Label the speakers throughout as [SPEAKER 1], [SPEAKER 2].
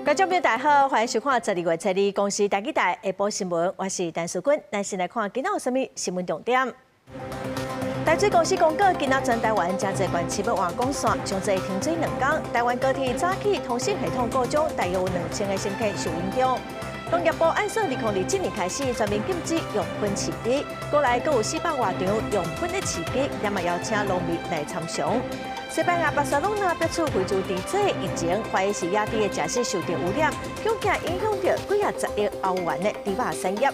[SPEAKER 1] 觀眾朋友大家好，歡迎收看12月初二公視台語台下晡新聞，我是陳淑君。咱先來看今仔有啥物新聞重點。台水公司公告，今仔全台灣誠濟縣市欲換供線，上濟停水2工。台灣高鐵早起通信系統故障，大約有2000個乘客受影響。農業部按算2027年開始全面禁止用噴飼機，國內閣有400外場用噴的飼機，也嘛邀請農民來參詳。西班牙巴塞隆納爆出非洲豬瘟疫情，懷疑是野豬的食食受著污染，恐驚影響著幾仔十億歐元的豬肉產業。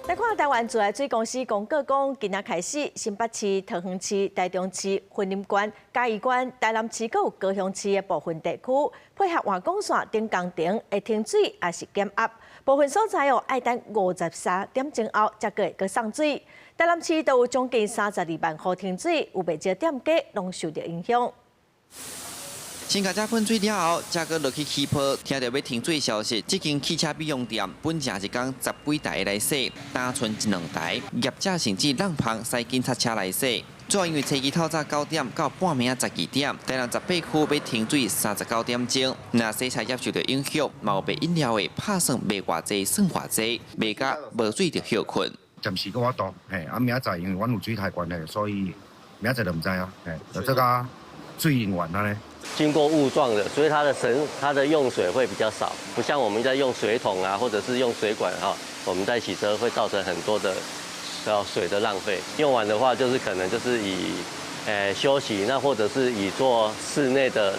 [SPEAKER 1] 來看台灣自來水公司公告講，今仔開始，新北市、桃園市、台中市、雲林縣、嘉義縣、台南市閣有高雄市的部分地區，配合換供線等工程會停水抑是減壓，部分所在哦愛等53點鐘後才閣會閣送水。台南市都有將近32萬戶停水，有袂少店家攏受著影響。
[SPEAKER 2] 先共遮噴水了後，才閣落去起泡。聽著欲停水消息，這間汽車美容店本正一工十幾台來洗，焦賰一兩台，業者甚至挵棚駛警察車來洗。主要因為初期透早9點到半暝12點，台南18區欲停水39點鐘，若洗車業受著影響，嘛有賣飲料的拍算賣偌濟算偌濟，賣甲無水就歇睏。
[SPEAKER 3] 暫時閣法度，嘿，啊明仔載因為阮有水台關係，所以明仔載就毋知啊，嘿，就這個水用完啊咧。
[SPEAKER 4] 經過霧狀的，所以它的省它的用水會比較少，不像我們在用水桶啊，或者是用水管哈，我們在洗車會造成很多的水的浪費。用完的話，就是可能就是以休息，那或者是以做室內的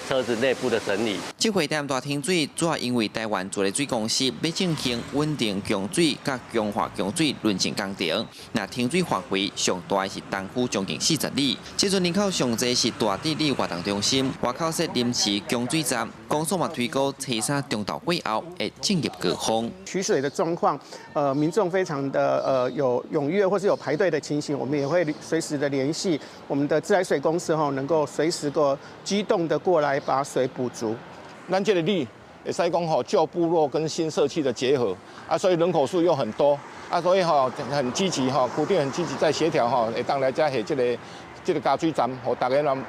[SPEAKER 4] 車子內部的整理。
[SPEAKER 2] 這回台南大停水，主要因為台灣自來水公司欲進行穩定供水佮強化供水輪進工程。若停水範圍上大的是東區將近40里。這陣人口上濟是大智里活動中心，外口設臨時供水站。公所嘛推估初三中晝過後會進入高峰。
[SPEAKER 5] 取水的狀況，民眾非常的有踴躍或是有排隊的情形，我們也會隨時的聯繫我們的自來水公司，吼，能夠隨時個機動的過來把水補足。
[SPEAKER 6] 咱這個里會使講吼舊部落跟新社區的結合啊，所以人口數又很多啊，所以吼很積極吼，固定很積極在協調吼，會當來遮下這個加水站，予大家人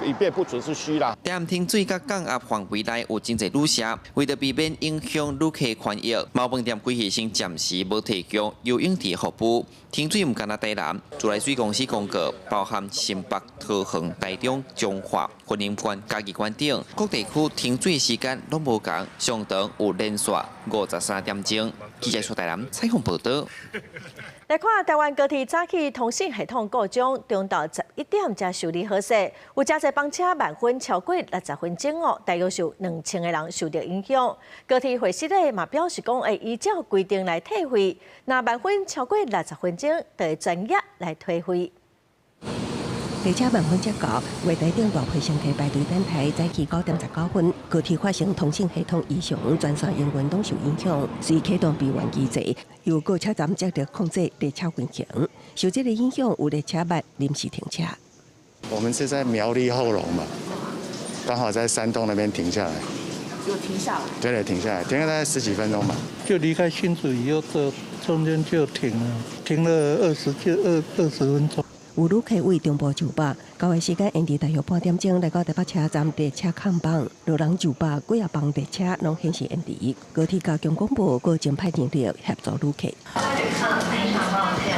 [SPEAKER 6] 以備不時之需啦。
[SPEAKER 2] 台南停水佮降壓範圍內有真濟旅社，為著避免影響旅客權益，貓飯店開彼先暫時無提供游泳池服務。停水毋干焦台南，自來水公司公告，包含新北、桃園、台中、彰化、雲林縣、嘉義縣等各地區停水時間攏無仝，上長有連續53點鐘。記者蘇台南採訪報導。
[SPEAKER 1] 來看台灣高鐵早起通信系統故障，中晝11點才修理好勢，有誠濟班車慢分超過60分鐘哦，大約有2000個人受著影響。高鐵貨室咧嘛表示講會依照規定來退費，若慢分超過六十分鐘，就會全額來退費。
[SPEAKER 7] 列車慢分接到，月台頂大批乘客排隊等待，早起9點19分，高鐵發生通信系統異常，全線營運攏受影響，隨啟動備援機制，由各車站接力控制列車運行。受這个影響，有列車欲臨時停車。
[SPEAKER 8] 我們是在苗栗後龍嘛，剛好在山洞那邊停下來。
[SPEAKER 9] 有停下來？
[SPEAKER 8] 對對，停下來，停了大概十幾分鐘吧。
[SPEAKER 10] 就離開新竹以後，這中間就停了，停了二十就二二十分鐘。
[SPEAKER 7] 有旅客為中部就飽，交的時間延遲大約半點鐘來到台北車站列車空房，落人就飽，幾仔班列車攏顯示延遲。高鐵加強廣播，閣增派人力協助旅客。
[SPEAKER 11] 各位旅客，非常抱歉，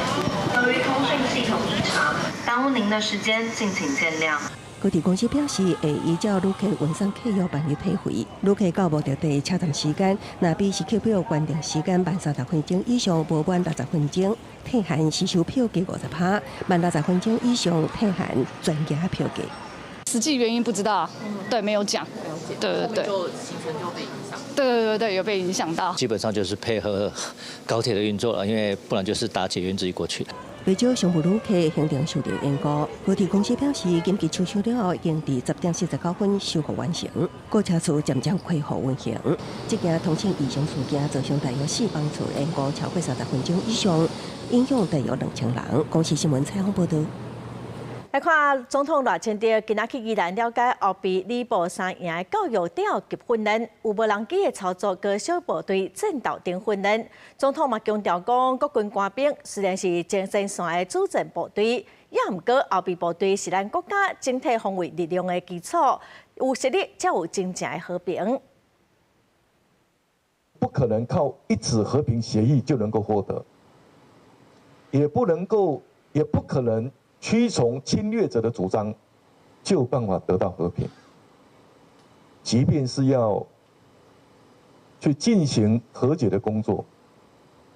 [SPEAKER 11] 由於通訊系統異常，耽誤您的時間，敬請見諒。
[SPEAKER 7] 高鐵公司表示，會依照旅客運送契約辦理退費。旅客到目的地車站時間，若比時刻表規定時間慢30分鐘以上，無滿六十分鐘，退還時收票價50%；慢六十分鐘以上，退還全額票價。
[SPEAKER 12] 實際原因不知道，對，沒有講。對對對。
[SPEAKER 9] 就行程就被影響。
[SPEAKER 12] 對對對對，有被影響到。
[SPEAKER 13] 基本上就是配合高鐵的運作了，因為不然就是搭捷運自己過去。
[SPEAKER 7] 袂少商務旅客行程受著延誤，高鐵公司表示，緊急搶修了後，已經佇10點49分修復完成，各車次漸漸恢復運行。這件通訊異常事件造成大約四班次延誤超過30分鐘以上，影響大約2000人。公視新聞採訪報導。
[SPEAKER 1] 來看總統賴清德今仔去宜蘭了解後備李部三營的教育調及訓練，有無人機的操作佮小部隊戰鬥等訓練。總統嘛強調講，國軍官兵雖然是前線的主戰部隊，也毋過後備部隊是咱國家整體防衛力量的基礎，有實力才有真正的和平。
[SPEAKER 14] 不可能靠一紙和平協議就能夠獲得，也不能夠，也不可能屈從侵略者的主張，就有辦法得到和平。即便是要去進行和解的工作，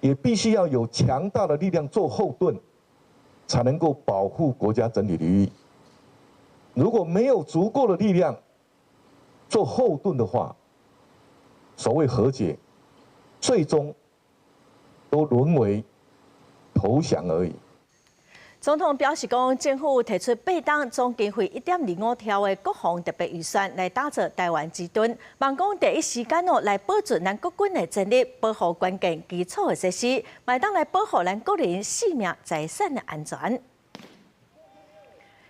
[SPEAKER 14] 也必須要有強大的力量做後盾，才能夠保護國家整體利益。如果沒有足夠的力量做後盾的話，所謂和解，最終都淪為投降而已。
[SPEAKER 1] 總統表示講，政府提出八冬總經費1.25兆的國防特別預算來打造台灣之盾，望講第一時間哦來保存咱國軍的戰力，保護關鍵基礎的設施，嘛會當來保護咱國人性命財產的安全。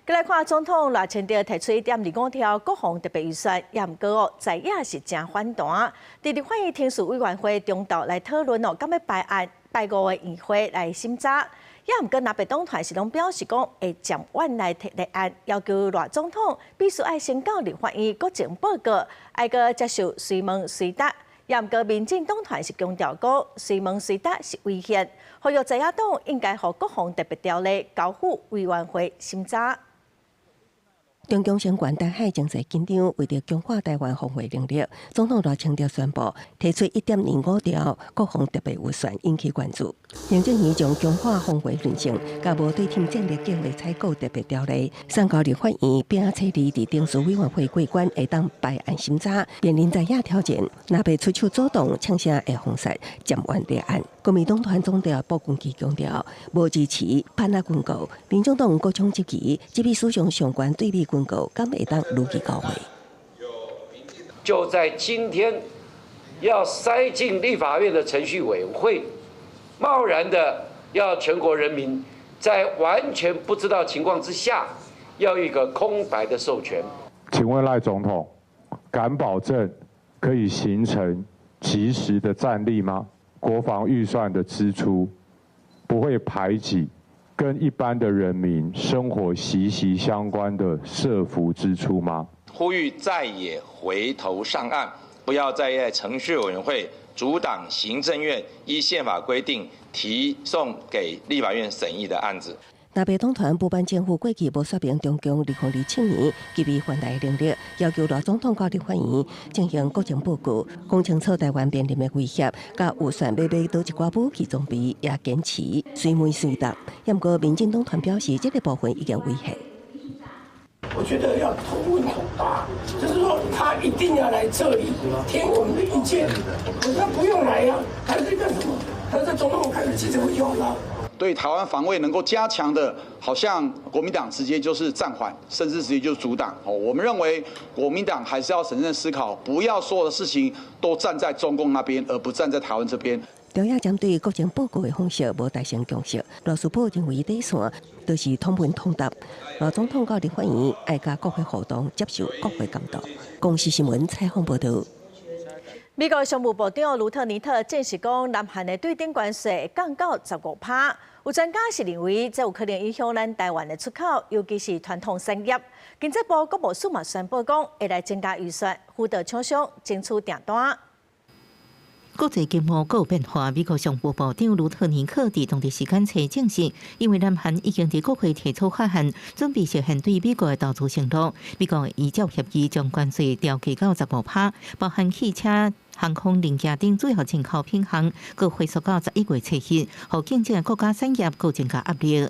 [SPEAKER 1] 閣來看總統賴清德提出1.25兆國防特別預算，也毋過哦，在野是誠反彈。佇立法院程序委員會中晝來討論哦，敢欲排案拜五的院會來審查。也毋過，藍白黨團是攏表示講會漸晚來提立案，要求賴總統必須愛先到立法院國情報告，愛閣接受隨問隨答。也毋過，民進黨團是強調講，隨問隨答是違憲，呼籲在野黨應該予國防特別條例交付委員會審查。
[SPEAKER 7] 中共相關台海情勢緊張，為著強化台灣防衛能力，總統賴清德宣布提出1.25兆國防特別預算，引起關注。行政院將強化防衛韌性，佮無對稱戰略計劃採購特別條例，送交立法院，並初二佇程序委員會過關，會當排案審查，面臨在野挑戰，若袂出手阻擋，嗆聲會封殺暫緩立案。國民黨團總召傅崑萁強調，無支持叛仔軍購，民眾黨各種質疑，這筆史上上懸對美軍購，敢會當如期交貨？
[SPEAKER 15] 就在今天，要塞進立法院的程序委員會，貿然的要全國人民在完全不知道情況之下，要一個空白的授權。
[SPEAKER 16] 請問賴總統，敢保證可以形成即時的戰力嗎？國防預算的支出不會排擠跟一般的人民生活息息相關的社福支出嗎？
[SPEAKER 17] 呼籲在野回頭上岸，不要再在程序委員會阻擋行政院依憲法規定提送給立法院審議的案子。
[SPEAKER 7] 藍白黨團不滿政府過去無說明中共2027年具備反台能力，要求賴總統到立法院進行國情報告，講清楚台灣面臨的威脅，佮預算欲買佗一寡武器裝備，也堅持隨問隨答。毋過民進黨團表示，這個部分已經違憲。
[SPEAKER 18] 我覺得要同問同答，就是說他一定要來這裡聽我們的意見。我說不用來呀，他是幹什麼？他在總統開個記者會就好了。
[SPEAKER 19] 對台灣防衛能夠加強的，好像國民黨直接就是暫緩，甚至直接就阻擋。哦，我們認為國民黨還是要審慎思考，不要所有的事情都站在中共那邊，而不站在台灣這邊。
[SPEAKER 7] 朝野針對國情報告的方式無達成共識，賴士葆認為底線就是統問統答。賴總統到立法院愛佮國會互動，接受國會監督。公視新聞採訪報導。
[SPEAKER 1] 美國商務部長盧特尼特證實講，南韓的對等關稅降到15%。有專家是認為，這有可能影響咱台灣的出口，尤其是傳統產業。經濟部國貿署嘛宣布講，會來增加預算，輔導廠商爭取訂單。
[SPEAKER 20] 國際經貿閣有變化，美國商務部長盧特尼克佇當地時間初證實，因為南韓已經佇國會提出法案，準備實現對美國的投資承諾。美國依照協議將關稅調低到15%，包含汽車、航空零件等主要進口品項，閣回溯到11月7日，予競爭的國家產業閣增加壓力。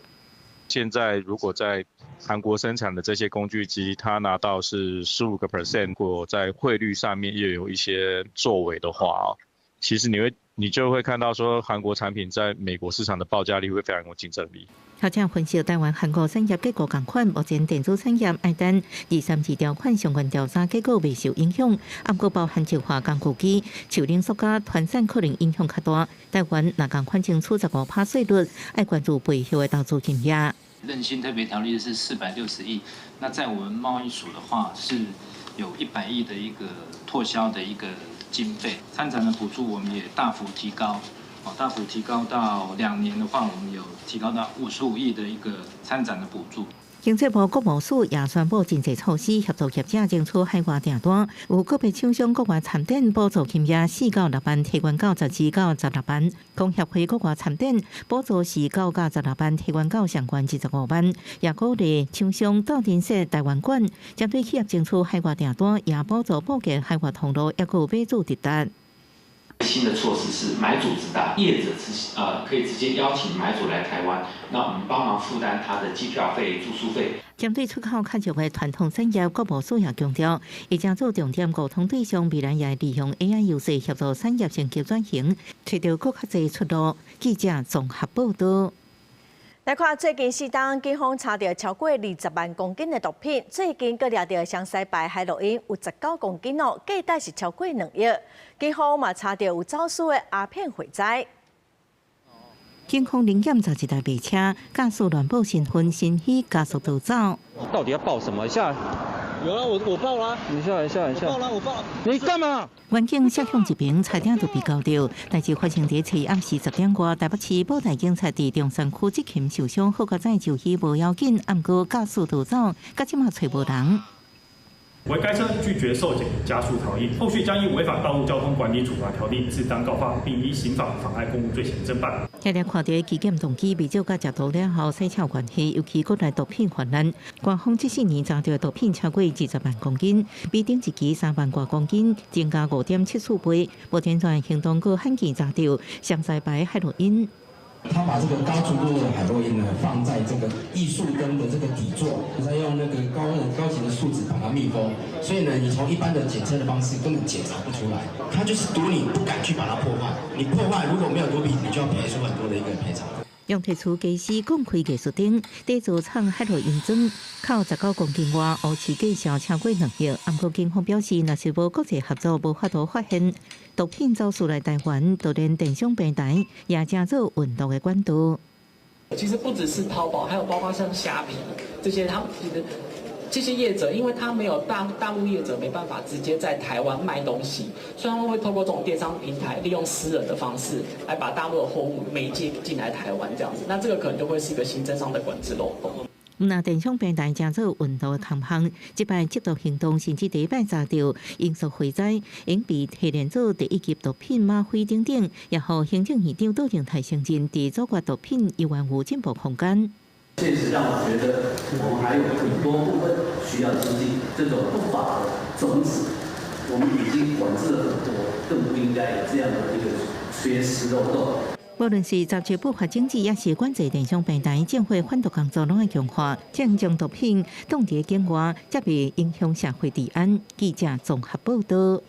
[SPEAKER 21] 現在如果在韓國生產的這些工具機，它拿到是15個 percent，如果在匯率上面又有一些作為的話，其實你就會看到說，韓國產品在美國市場的報價力會非常有競爭力。
[SPEAKER 20] 學者分析，台灣韓國產業結構仝款，目前電子產業愛等232條款相關調查結果未受影響，毋過包含石化工具機、樹冷塑膠、傳產可能影響較大。台灣若仝款徵取15%稅率，愛關注背後的投資金額。
[SPEAKER 22] 韌性特別條例是460億，那在我們貿易署的話是有100億的一個拓銷的一個經費，參展的補助我們也大幅提高，大幅提高到2年的話，我們有提高到55億的一個參展的補助。
[SPEAKER 20] 經濟部國貿署也宣布真濟措施協助業者爭取海外訂單，有個別廠商國外參展補助金額4到6萬，提懸到12到16萬；工協會國外參展補助是9到16萬，提懸到上懸25萬。也鼓勵廠商鬥陣設台灣館，針對企業爭取海外訂單，也補助布建海外通路，抑閣有買主直達。
[SPEAKER 3] 新的措施是買主直達，業者可以直接邀請買主來台灣，那我們幫忙負擔他的機票費、住宿費。
[SPEAKER 20] 針對出口較弱的傳統產業，國貿署也強調，會將做重點溝通對象，未來也會利用 AI 優勢協助產業升級轉型，揣著閣較濟出路。記者綜合報道。
[SPEAKER 1] 來看最近四冬，警方查著超過20萬公斤的毒品，最近閣掠著雙西牌海洛因有19公斤哦，價值是超過2億。警方嘛查著有走私的鴉片貨災。
[SPEAKER 20] 警方臨檢11台白車，駕駛亂報身份，身虛加速逃走。
[SPEAKER 4] 到底要報什麼？下來，
[SPEAKER 23] 有啊，我報啦。
[SPEAKER 4] 你下來，下來，下來。
[SPEAKER 23] 報啦，我報。你幹嘛？
[SPEAKER 20] 員警攝向一邊，差點就被勾著。代誌發生佇初暗時10點外，台北市布袋警察佇中山區執勤受傷，好佳哉就醫無要緊，毋過駕駛逃走，到這馬揣無人。
[SPEAKER 24] 惟該車拒絕受檢，加速逃逸，後續將依違反道路交通管理處罰條例治單告發，並依刑法妨礙公務罪嫌偵辦。
[SPEAKER 20] 常常看著機檢動機袂少，佮食毒了後洗車有關係，尤其國內毒品泛濫。官方這4年查著毒品超過20萬公斤，比頂一期3萬外公斤，增加5.74倍。目前全行動閣罕見查著雙西牌海洛因。
[SPEAKER 25] 他把這個高純度的海洛因呢，放在這個藝術燈的這個底座，再用那個高級的樹脂把它密封，所以呢，你從一般的檢測的方式根本檢查不出來。他就是賭你不敢去把它破壞，你破壞如果沒有毒品，你就要賠出很多的一個賠償。
[SPEAKER 20] 用提出家私公開藝術燈，製造廠海洛因磚，扣19公斤外，烏市價銷超過2億。毋過警方表示，若是無國際合作，無法度發現毒品走私來台灣，就連電商平台也成做運毒的管道。
[SPEAKER 26] 其實不只是淘寶，還有包括像蝦皮這些，他們其實這些業者，因為他沒有大陸業者沒辦法直接在台灣賣東西，所以他們會透過這種電商平台，利用私人的方式來把大陸的貨物媒介進來台灣，這樣子，那這個可能就會是一個行政上的管制漏洞。
[SPEAKER 20] 毋但電商平台成做運毒的空巷，這擺緝毒行動甚至第一擺查著罌粟貨災，應被提煉做第一級毒品嗎啡等等，也予行政院長杜榮泰承認，佇阻絕毒品猶原有進步空間。
[SPEAKER 27] 確實讓我覺得我們還有很多部分需要精進，這種不法的種子，我們已經管制了很多，更不應該有這樣的一個缺失漏洞。
[SPEAKER 20] 無論是雜誌不法經濟，抑是管制電商平台，政府反毒工作攏愛強化，才能將毒品擋佇境外，才袂影響社會治安。記者綜合報道。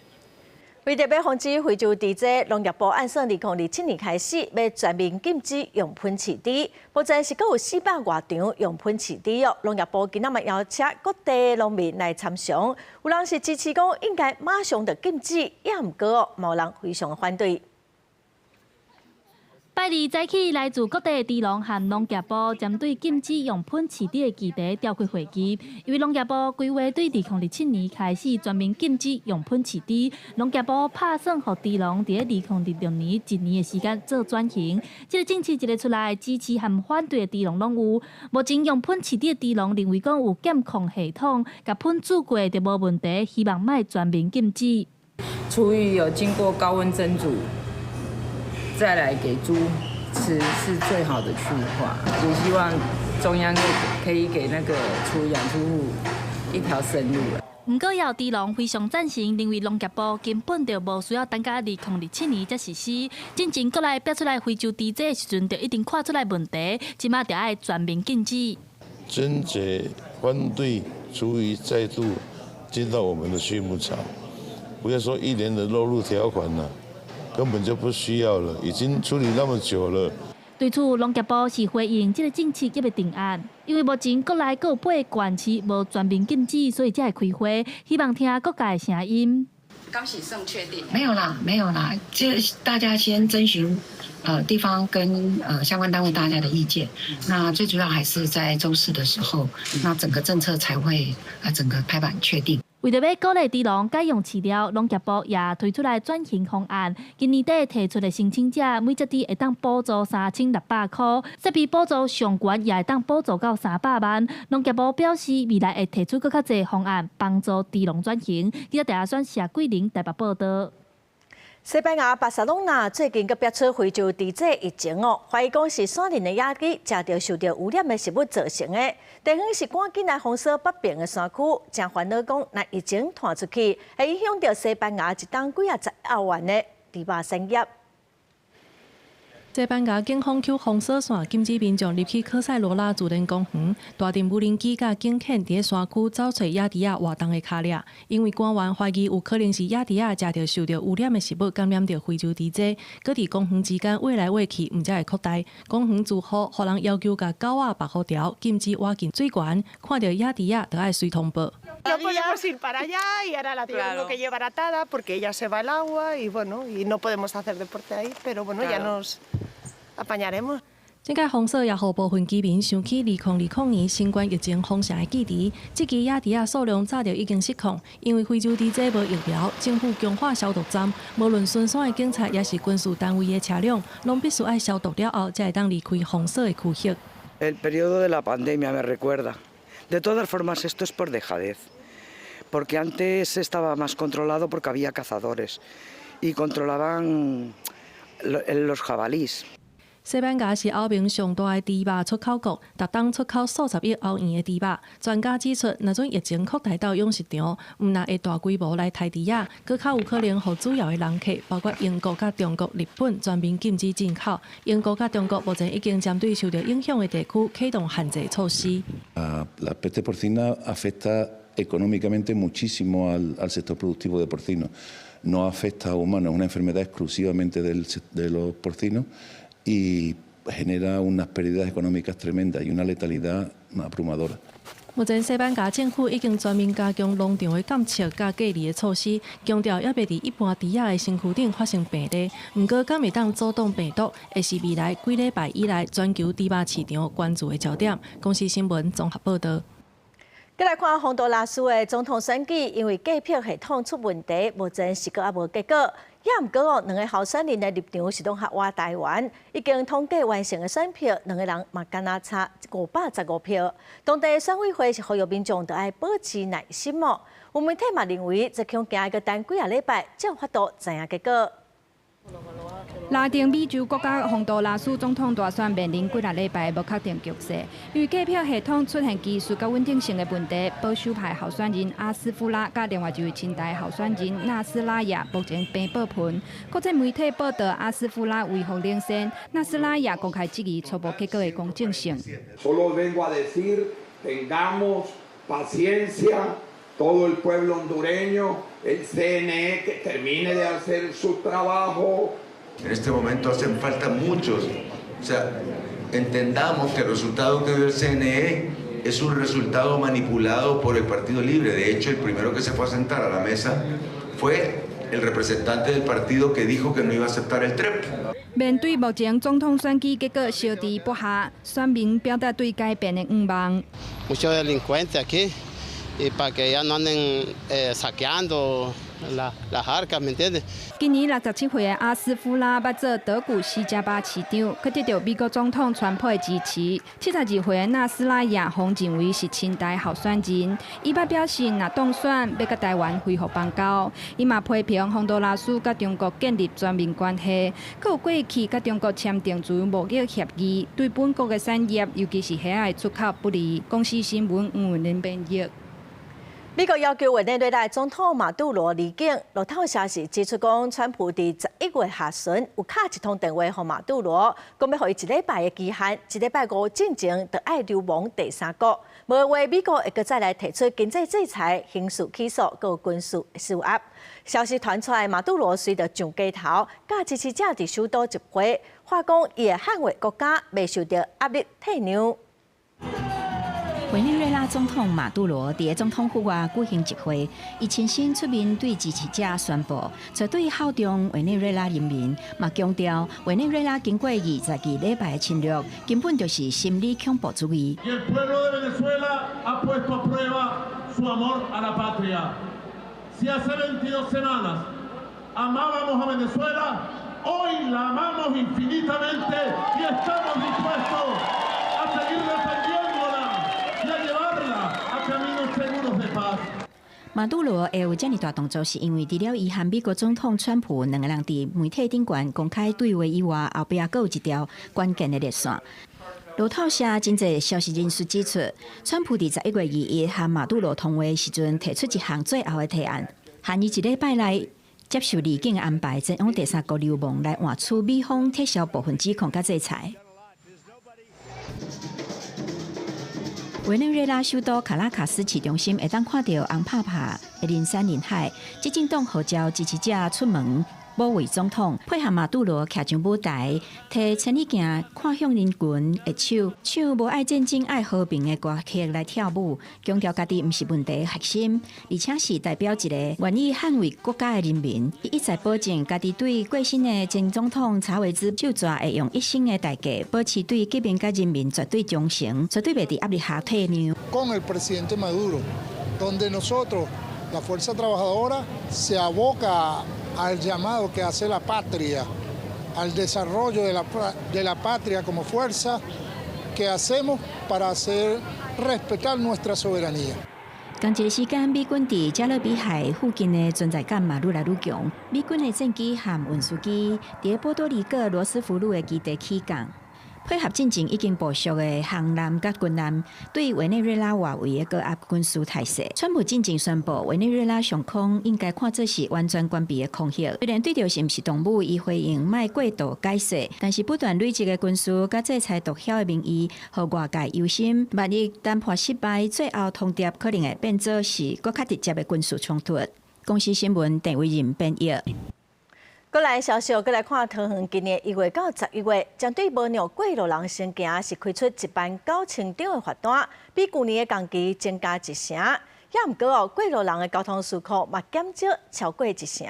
[SPEAKER 1] 為著欲防止非洲豬瘟，農業部按算2027年開始，欲全面禁止用噴飼豬。目前是閣有400外場用噴飼豬哦。農業部今仔嘛邀請各地農民來參詳，有人是支持講應該馬上就禁止，也毋過哦，嘛有人非常反對。
[SPEAKER 28] 拜二早起，來自各地的豬農和農業部針對禁止用噴飼豬的議題召開會議。因為農業部規劃對2027年開始全面禁止用噴飼豬，農業部拍算予豬農佇2026年一年的時間做轉型。這个政策一个出來，支持和反對的豬農攏有。目前用噴飼豬的豬農認為講有監控系統，共噴注過就無問題，希望莫全面禁止。
[SPEAKER 29] 廚餘有經過高溫蒸煮，再來給豬吃是最好的去化，也希望中央可以給那個畜養豬戶一條生路。
[SPEAKER 28] 毋過，有豬農非常贊成，認為農業部根本就無需要等到2027年才實施。進前國內爆出來非洲豬瘟的時陣，就一定看出來問題，這馬就愛全面禁止。
[SPEAKER 30] 堅決反對廚餘再度進到我們的畜牧場，不要說一年的落入條款了。根本就不需要了，已經處理那麼久了。
[SPEAKER 28] 對此，農業部是回應這个政策猶未定案，因為目前國內閣有八个縣市無全面禁止，所以才會開會，希望聽各界聲音。
[SPEAKER 31] 剛是算確定？
[SPEAKER 32] 沒有啦，沒有啦，這大家先徵詢地方跟相關單位大家的意見。那最主要還是在週四的時候，那整個政策才會整個拍板確定。
[SPEAKER 28] 為著欲鼓勵豬農改用飼料，農業部也推出來轉型方案。今年底提出的申請者，每隻豬會當補助3600箍，設備補助上懸也會當補助到300萬。農業部表示，未來會提出閣較濟方案，幫助豬農轉型。記者鄭阿選、謝桂玲台北報導。
[SPEAKER 1] 西班牙巴塞隆納最近閣爆出非洲豬隻疫情哦，懷疑講是山林的野豬食著受著污染的食物造成的。地方是趕緊來封鎖北邊的山區，誠煩惱講，若疫情傳出去，會影響著西班牙一冬幾仔十億歐元的豬肉產業。
[SPEAKER 2] 西班牙警方抾封鎖線，禁止民眾入去科塞羅拉自然公園。大陣無人機佮警犬佇咧山區走揣野豬仔活動的跤跡，因為官員懷疑有可能是野豬仔食著受著污染的食物感染著非洲豬隻，閣佇公園之間踅來踅去，毋才會擴大。公園住戶予人要求共狗仔縛予牢，禁止倚近水源，看著野豬仔就愛隨通報。
[SPEAKER 5] No podemos ir para allá y ahora la tengo que llevar atada porque ella se va al agua y bueno, y no podemos hacer deporte ahí, pero bueno, ya nos apañaremos.
[SPEAKER 2] 這屆封鎖也予部分居民想起2020年新冠疫情封城的記憶。這支野豬仔數量早就已經失控，因為非洲豬隻無疫苗，政府強化消毒站，無論巡山的警察抑是軍事單位的車輛，攏必須愛消毒了後，才會當離開封鎖的區域。
[SPEAKER 6] El periodo de la pandemia me recuerda. De todas formas, esto es por dejadez, porque antes estaba más controlado porque había cazadores y controlaban los jabalís.
[SPEAKER 2] 西班牙是歐盟上大的豬肉出口國，逐冬出口數十億歐元的豬肉。專家指出，若準疫情擴大到養殖場，毋但會大規模來刣豬仔，閣較有可能予主要的人客，包括英國佮中國、日本全面禁止進口。英國佮中國目前已經針對受著影響的地區啟動限制措施。
[SPEAKER 8] La peste porcina afecta económicamente muchísimo al sector productivo de porcino. No afecta a humanos, es una enfermedad exclusivamente de los porcinos y genera unas pérdidas económicas tremendas y una letalidad abrumadora.
[SPEAKER 2] 目前西班牙政府已經全面加強農場的監測佮隔離的措施，強調猶未佇一般豬仔的身軀頂發生病例。毋過，敢會當阻擋病毒，會是未來幾禮拜以來全球豬肉市場關注的焦點。公視新聞綜合報導。
[SPEAKER 1] 閣來看洪都拉斯的總統選舉，因為計票系統出問題，目前是閣猶無結果。也毋過哦，兩個候選人的立場是攏較倚台灣，已經統計完成的選票，兩個人嘛敢若差515票。當地選委會是呼籲民眾著愛保持耐心哦。有媒體嘛認為，這恐驚閣等幾仔禮拜，才有法度知影結果。
[SPEAKER 9] 拉丁美洲國家洪都拉斯總統大選面臨幾若禮拜無確定局勢，因為計票系統出現技術佮穩定性的問題，保守派候選人阿斯夫拉佮另外一位親台候選人納斯拉亞目前平八分。國際媒體報導，阿斯夫拉微幅領先，納斯拉亞公開質疑初步結果的公正性。
[SPEAKER 10] Solo vengo a decir, tengamos paciencia, todo el pueblo hondureño, el CNE que termine de hacer su trabajo.
[SPEAKER 11] En este momento hacen falta muchos. O sea, entendamos que el resultado que dio el CNE es un resultado manipulado por el Partido Libre. De hecho, el primero que se fue a sentar a la mesa fue el representante del partido que dijo que no iba a aceptar el TREP.
[SPEAKER 9] 面對目前總統選舉結果相持不下，選民表達對改變的願望。
[SPEAKER 12] Mucho delincuente aquí y para que ya no anden saqueando las arcas, ¿me entiendes?
[SPEAKER 9] 今年67歲的阿斯夫拉捌做德古西加巴市長，閣得著美國總統川普的支持。72歲的納斯拉亞予認為是親台候選人，伊捌表示若當選，欲佮台灣恢復邦交。伊嘛批評洪都拉斯佮中國建立全面關係，閣有過去佮中國簽訂自由貿易協議，對本國的產業，尤其是蝦仔的出口不利。公視新聞黃文玲編譯。
[SPEAKER 1] 美國要求委內瑞拉總統馬杜羅離境，路透社是指出講，川普佇11月下旬有敲一通電話予馬杜羅，講欲予伊一禮拜的期限，這禮拜五進前著愛流亡第三國，無的話美國會閣再來提出經濟制裁、刑事起訴、閣軍事施壓。消息傳出來，馬杜羅隨著上街頭，佮支持者佇首都集會，話講伊會捍衛國家，袂受著壓力退讓。
[SPEAKER 13] 委內瑞拉總統馬杜羅佇總統府外舉行集會，伊親身出面對支持者宣布，絕對效忠委內瑞拉人民，嘛強調委內瑞拉經過22禮拜的侵略，根本就是心理恐怖主義。
[SPEAKER 14] Y el pueblo de Venezuela ha puesto a prueba su amor a la patria.
[SPEAKER 3] Si hace 22 semanas amábamos a Venezuela, hoy la amamos infinitamente y estamos dispuestos a seguir defendiéndola y a llevarla a caminos seguros de paz.
[SPEAKER 13] 馬杜羅會有遮爾大動作，是因為除了伊和美國總統川普兩个人佇媒體頂懸公開對話以外，後壁閣有一條關鍵的熱線。路透社真濟消息人士指出，川普佇11月21和馬杜羅通話時陣，提出一項最後的提案，限伊一禮拜內接受離境安排，前往第三國流亡來換取美方撤銷部分指控佮制裁。委內瑞拉首都卡拉卡斯市中心會當看著紅拍拍的人山人海，執政黨號召支持者出門保衛總統，配合馬杜羅徛上舞台，提千里鏡看向人群的手，唱無愛戰爭愛和平的歌曲來跳舞，強調家己毋是問題核心，而且是代表一個願意捍衛國家的人民。伊一再保證，家己對過身的前總統查韋茲手逝會用一生的代價，保持對革命佮人民絕對忠誠，絕對袂佇壓力下退讓。
[SPEAKER 4] Con el presidente Maduro, donde nosotros, la fuerza trabajadora, se aboca al llamado que hace la patria, al desarrollo de la patria como fuerza que hacemos para hacer respetar nuestra soberanía.
[SPEAKER 13] 仝一个時間，美軍佇加勒比海附近的存在感嘛愈來愈強。美軍的戰機和運輸機佇波多黎各羅斯福路的基地起降，配合進前已經部署的航艦佮軍艦，對委內瑞拉外圍的高壓軍事態勢。川普進前宣布，委內瑞拉上空應該看作是完全關閉的空域。雖然對著是毋是動武，伊回應莫過度解釋，但是不斷累積的軍事佮制裁毒梟的民意，予外界憂心。萬一談判失敗，最後通牒可能會變做是閣較直接的軍事衝突。公視新聞鄭惟仁編譯。
[SPEAKER 1] 閣來消息，閣來看桃園今年1月到11月，針對無讓過路人先行，是開出1萬9千張的罰單，比舊年的同期增加一成。也毋過哦，過路人的交通事故嘛減少超過一成。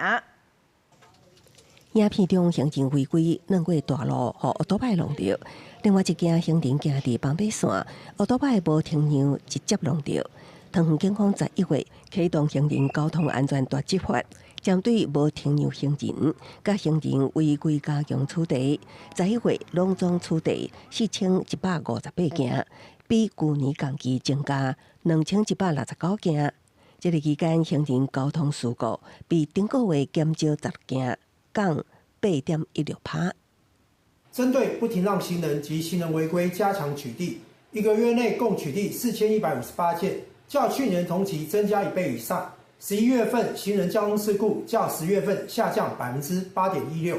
[SPEAKER 7] 影片中行人違規鑽過大路，予歐多擺挵著；另外一件行人行佇斑馬線，歐多擺無停讓，直接挵著。桃園警方11月啟動行人交通安全大執法，針對無停讓行人、佮行人違規加強處罰。11月攏總處罰4158件，比舊年同期增加2169件。這个期間，行人交通事故比頂個月減少10件，降8.16%。
[SPEAKER 14] 針對不停讓行人及行人違規，加強取締，一個月內共取締4158件，較去年同期增加1倍以上。11月份行人交通事故較10月份下降8.16%。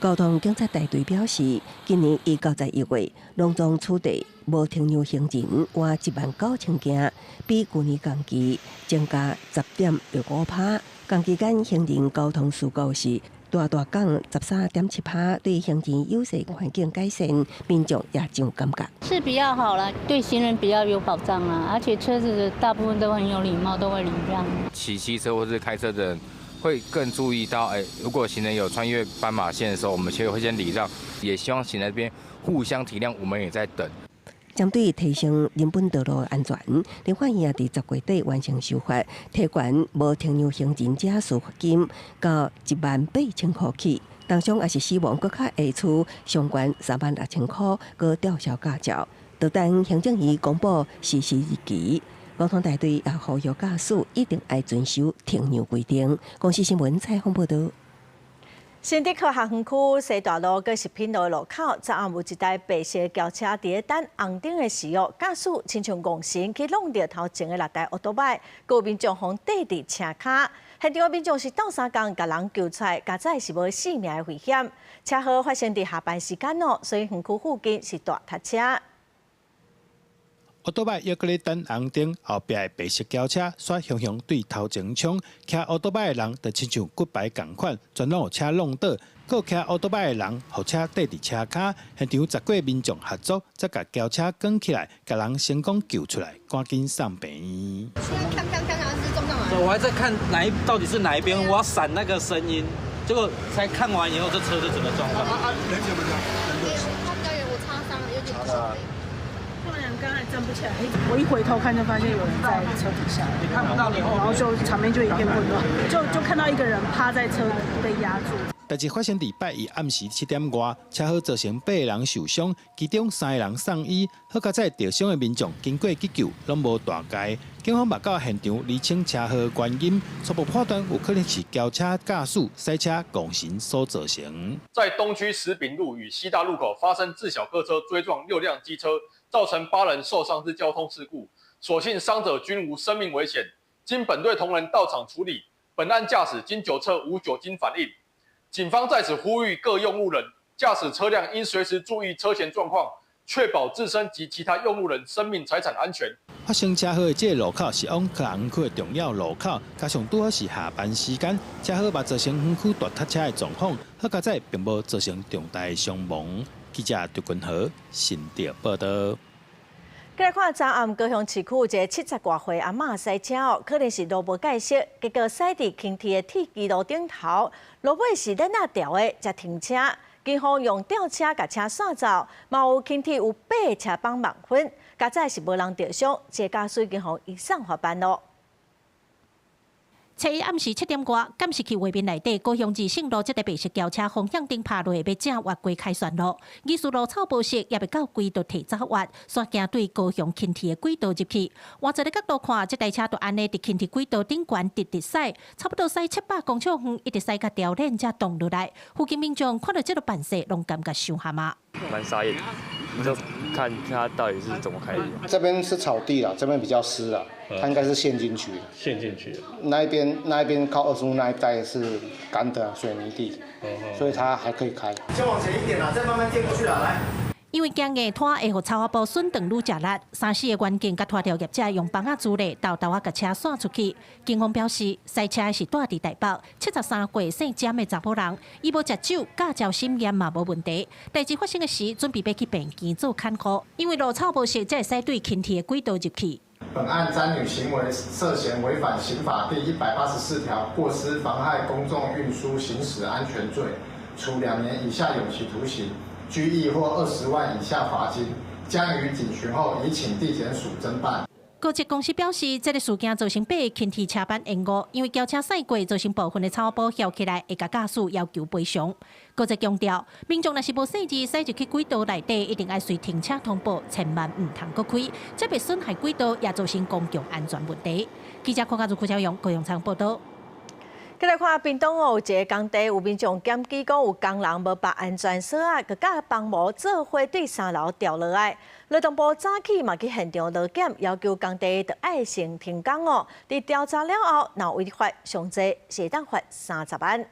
[SPEAKER 7] 交通警察大隊表示，今年1到11月，攏總處罰無停讓行人逾1萬9千件，比舊年同期增加10.65%。同期間行人交通事故是大大降13.7%，對行人友善環境改善，民眾也真有感覺。
[SPEAKER 15] 是比較好啦，對行人比較有保障啊，而且車子大部分都很有禮貌，都會禮讓。
[SPEAKER 16] 騎機車或是開車的人會更注意到，如果行人有穿越斑馬線的時候，我們其實會先禮讓，也希望行人這邊互相體諒，我們也在等。
[SPEAKER 7] 針對提升人本道路安全，立法院佇10月底完成修法，提懸無停讓行人者處罰金到1萬8千箍起。當中也是死亡閣較會處上懸3萬6千箍，閣吊銷駕照。就等行政院公布實施日期，交通大隊也呼籲駕駛一定愛遵守停讓規定。公視新聞採訪報導。
[SPEAKER 1] 新竹科學園區西大路佮食品路路口，昨暗有一台白色轎車佇咧等紅燈的時候，駕駛親像戇神去挵著頭前的六台歐多擺，閣有民眾予綴佇車跤。現場的民眾是鬥相共共人救出來，佳哉是無性命的危險。車禍發生佇下班時間哦，所以園區附近是大塞車。
[SPEAKER 17] 歐多擺猶閣咧等紅燈，後壁的白色轎車煞雄雄對頭前衝，騎歐多擺的人就親像骨牌仝款，全攏予車挵倒。閣騎歐多擺的人，予車綴佇車跤，現場10幾民眾合作，才共轎車捲起來，共人成功救出來，趕緊送病院。
[SPEAKER 27] 我還在看哪一到底是哪一邊，我要閃那個聲音，結果才看完以後，這車就整個撞上。
[SPEAKER 18] 人怎麼樣？他比較遠，我擦傷了，有點手。人剛才站不起來，我一回頭看就發現有人在車底下，然後就場面就一片混亂，就看到一個人趴在車被壓住。
[SPEAKER 17] 代誌發生佇拜一暗時七點外，車禍造成八个人受傷，其中三个人送醫。好佳哉，受傷的民眾經過急救，攏無大礙。警方嘛到現場釐清車禍原因，初步判斷有可能是轎車駕駛賽車戇神所造成。
[SPEAKER 19] 在東區石稟路與西大路口發生自小客車追撞六輛機車，造成八人受傷之交通事故，所幸傷者均無生命危險。經本隊同仁到場處理，本案駕駛經酒測無酒精反應。警方在此呼籲各用路人，駕駛車輛應隨時注意車前狀況，確保自身及其他用路人生命財產安全。
[SPEAKER 17] 發生車禍的這个路口是往客園區的重要路口，加上拄好是下班時間，車禍嘛造成園區大塞車的狀況，好佳哉並無造成重大的傷亡。記者劉君豪新竹報道。
[SPEAKER 1] 過來看昨暗高雄市區有一个七十外歲阿嬤駛車哦，可能是路無蓋熟，結果駛佇輕鐵的鐵支路頂頭，路尾是鏈仔吊的，才停車。警方用吊車共車徙走，嘛有輕鐵有八个車幫網分，佳哉是無人著傷，這個駕駛已經予移送法辦囉。
[SPEAKER 20] 初一暗時七點外，監視器畫面內底，高雄二聖路這台白色轎車方向燈拍落，欲正越過凱旋路，疑似路草無熟，猶未到規就提早越，煞驚對高雄輕鐵的軌道入去。換一个角度看，這台車就按呢佇輕鐵軌道頂懸直直駛，差不多駛七百公尺遠，一直駛共吊鏈才擋落來。附近民眾看著這个扮勢，攏感覺傷譀啊！
[SPEAKER 21] 蠻傻眼，就看他到底是怎麼開的。
[SPEAKER 22] 這邊是草地啦，這邊比較濕啦，它應該是陷進去。
[SPEAKER 23] 陷進去。
[SPEAKER 22] 那一邊靠二十路那一帶是乾的水泥地，所以它還可以開。
[SPEAKER 24] 先往前一點啦，再慢慢墊過去啦，來。
[SPEAKER 20] 因為驚硬拖會予草仔布損斷愈食力，三四个員警佮拖吊業者用枋仔助力，沓沓仔共車徙出去。警方表示，駛車的是住佇台北七十三歲姓詹的查某人，伊無食酒，駕照審驗嘛無問題。代誌發生的時，準備欲去病院做看護，因為路草無熟，才會駛對輕鐵的軌道入去。
[SPEAKER 24] 本案詹女行為涉嫌違反刑法第一百八十四條過失妨害公眾運輸行駛安全罪，處兩年以下有期徒刑、拘役或二十萬以下罰金，將於警詢後移請地檢署偵辦。
[SPEAKER 20] 高鐵公司表示，這个事件造成八个輕鐵車班延誤，因為轎車駛過造成部分的草布翹起來，會共駕駛要求賠償。高鐵強調，民眾若是無細緻駛入去軌道內底，一定愛隨停車通報，千萬毋通閣開，這會損害軌道，也造成公共安全問題。記者柯家如、柯小勇、高永昌報道。
[SPEAKER 1] 過來看屏東哦，有一个工地有民眾檢舉講有工人無縛安全索仔，閣佮枋模做伙對三樓掉落來。勞動部早起嘛去現場勞檢，要求工地著愛先停工哦。佇調查了後，若違法上濟是會當罰三十萬。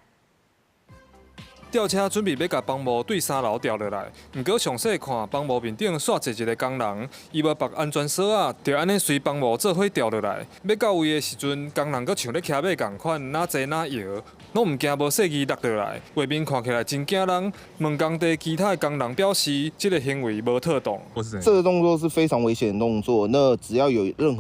[SPEAKER 25] 吊車準備欲共枋模對三樓吊落來，毋過詳細看枋模面頂煞坐一个工人，伊無縛安全索仔，就按呢隨枋模做伙吊落來。欲到位的時陣，工人閣像咧騎馬仝款，若坐若搖，攏毋驚無細緻落落來。畫面看起來真驚人。問工地其他的工人表示，這个行為無妥當。
[SPEAKER 26] 這個動作是非常危險的動作。那只要有任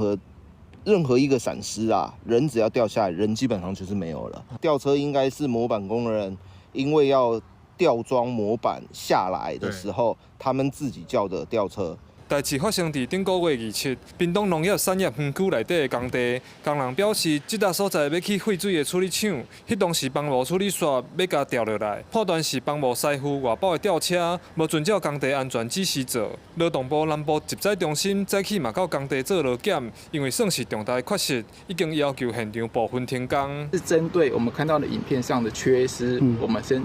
[SPEAKER 26] 何一個閃失啊，人只要掉下來，人基本上就是沒有了。吊車應該是模板工人。因為要吊裝模板下來的時候，他們自己叫的吊車。
[SPEAKER 25] 代誌發生佇頂个月二七，屏東農業產業園區內底的工地，工人表示，這搭所在欲去廢水的處理廠，彼當時枋模處理線欲共吊落來，判斷是枋模師傅外包的吊車，無遵照工地安全指示做。勞動部南部職災中心早起嘛到工地做勞檢，因為算是重大缺失，已經要求現場部分停工。
[SPEAKER 29] 是針對我們看到的影片上的缺失，我們先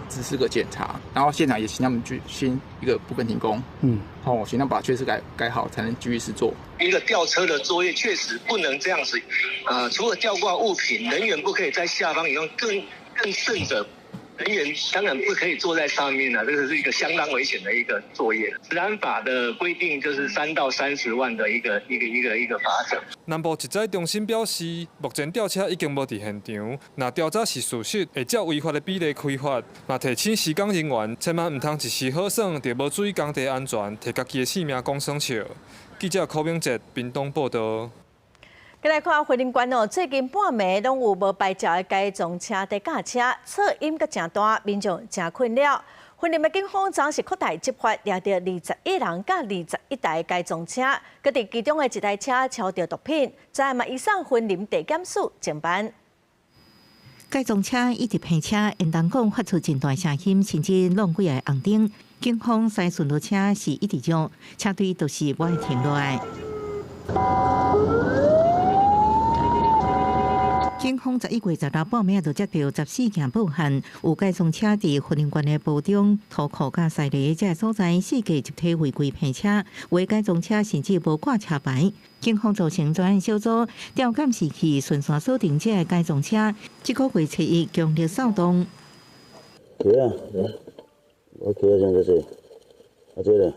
[SPEAKER 29] 實施個檢查，然後現場也請他們去先一個部分停工，好，請他們把缺失改改好，才能繼續施作。
[SPEAKER 30] 一個吊車的作業確實不能這樣子，除了吊掛物品，人員不可以在下方以外，更甚者，人員當然不可以坐在上面了，這個是一個相當危險的一個作業。食安法的規定就是3到30萬的一個罰則。
[SPEAKER 25] 南部職災中心表示，目前吊車已經無佇現場，若調查是事實，會照違法的比例開罰。嘛提醒施工人員，千萬毋通一時好耍，就無注意工地安全，提家己的性命講耍笑。記者柯明哲屏東報道。
[SPEAKER 1] 來看雲林縣哦，最近半暝攏有無牌照的改裝車佇駕車，噪音閣誠大，民眾誠困擾。雲林的警方昨是擴大執法，掠著21人佮21台改裝車，閣佇其中的一台車抄著毒品，昨暗嘛移送雲林地檢署偵辦。
[SPEAKER 2] 改裝車一直拼車，應當講發出真大聲音，甚至弄幾个紅燈。警方駛巡邏車是一直讓，車隊都是無愛停落來。警方11月16半暝就接到14件報案，有改裝車佇雲林縣的埔中、塗庫佮西螺這个所在，四界集體違規拼車，有的改裝車甚至無掛車牌。警方組成專案小組調監視器，循線鎖定這个改裝車。這個月初一強力掃動。
[SPEAKER 5] 對啊，我騎啊，像這是，啊這個，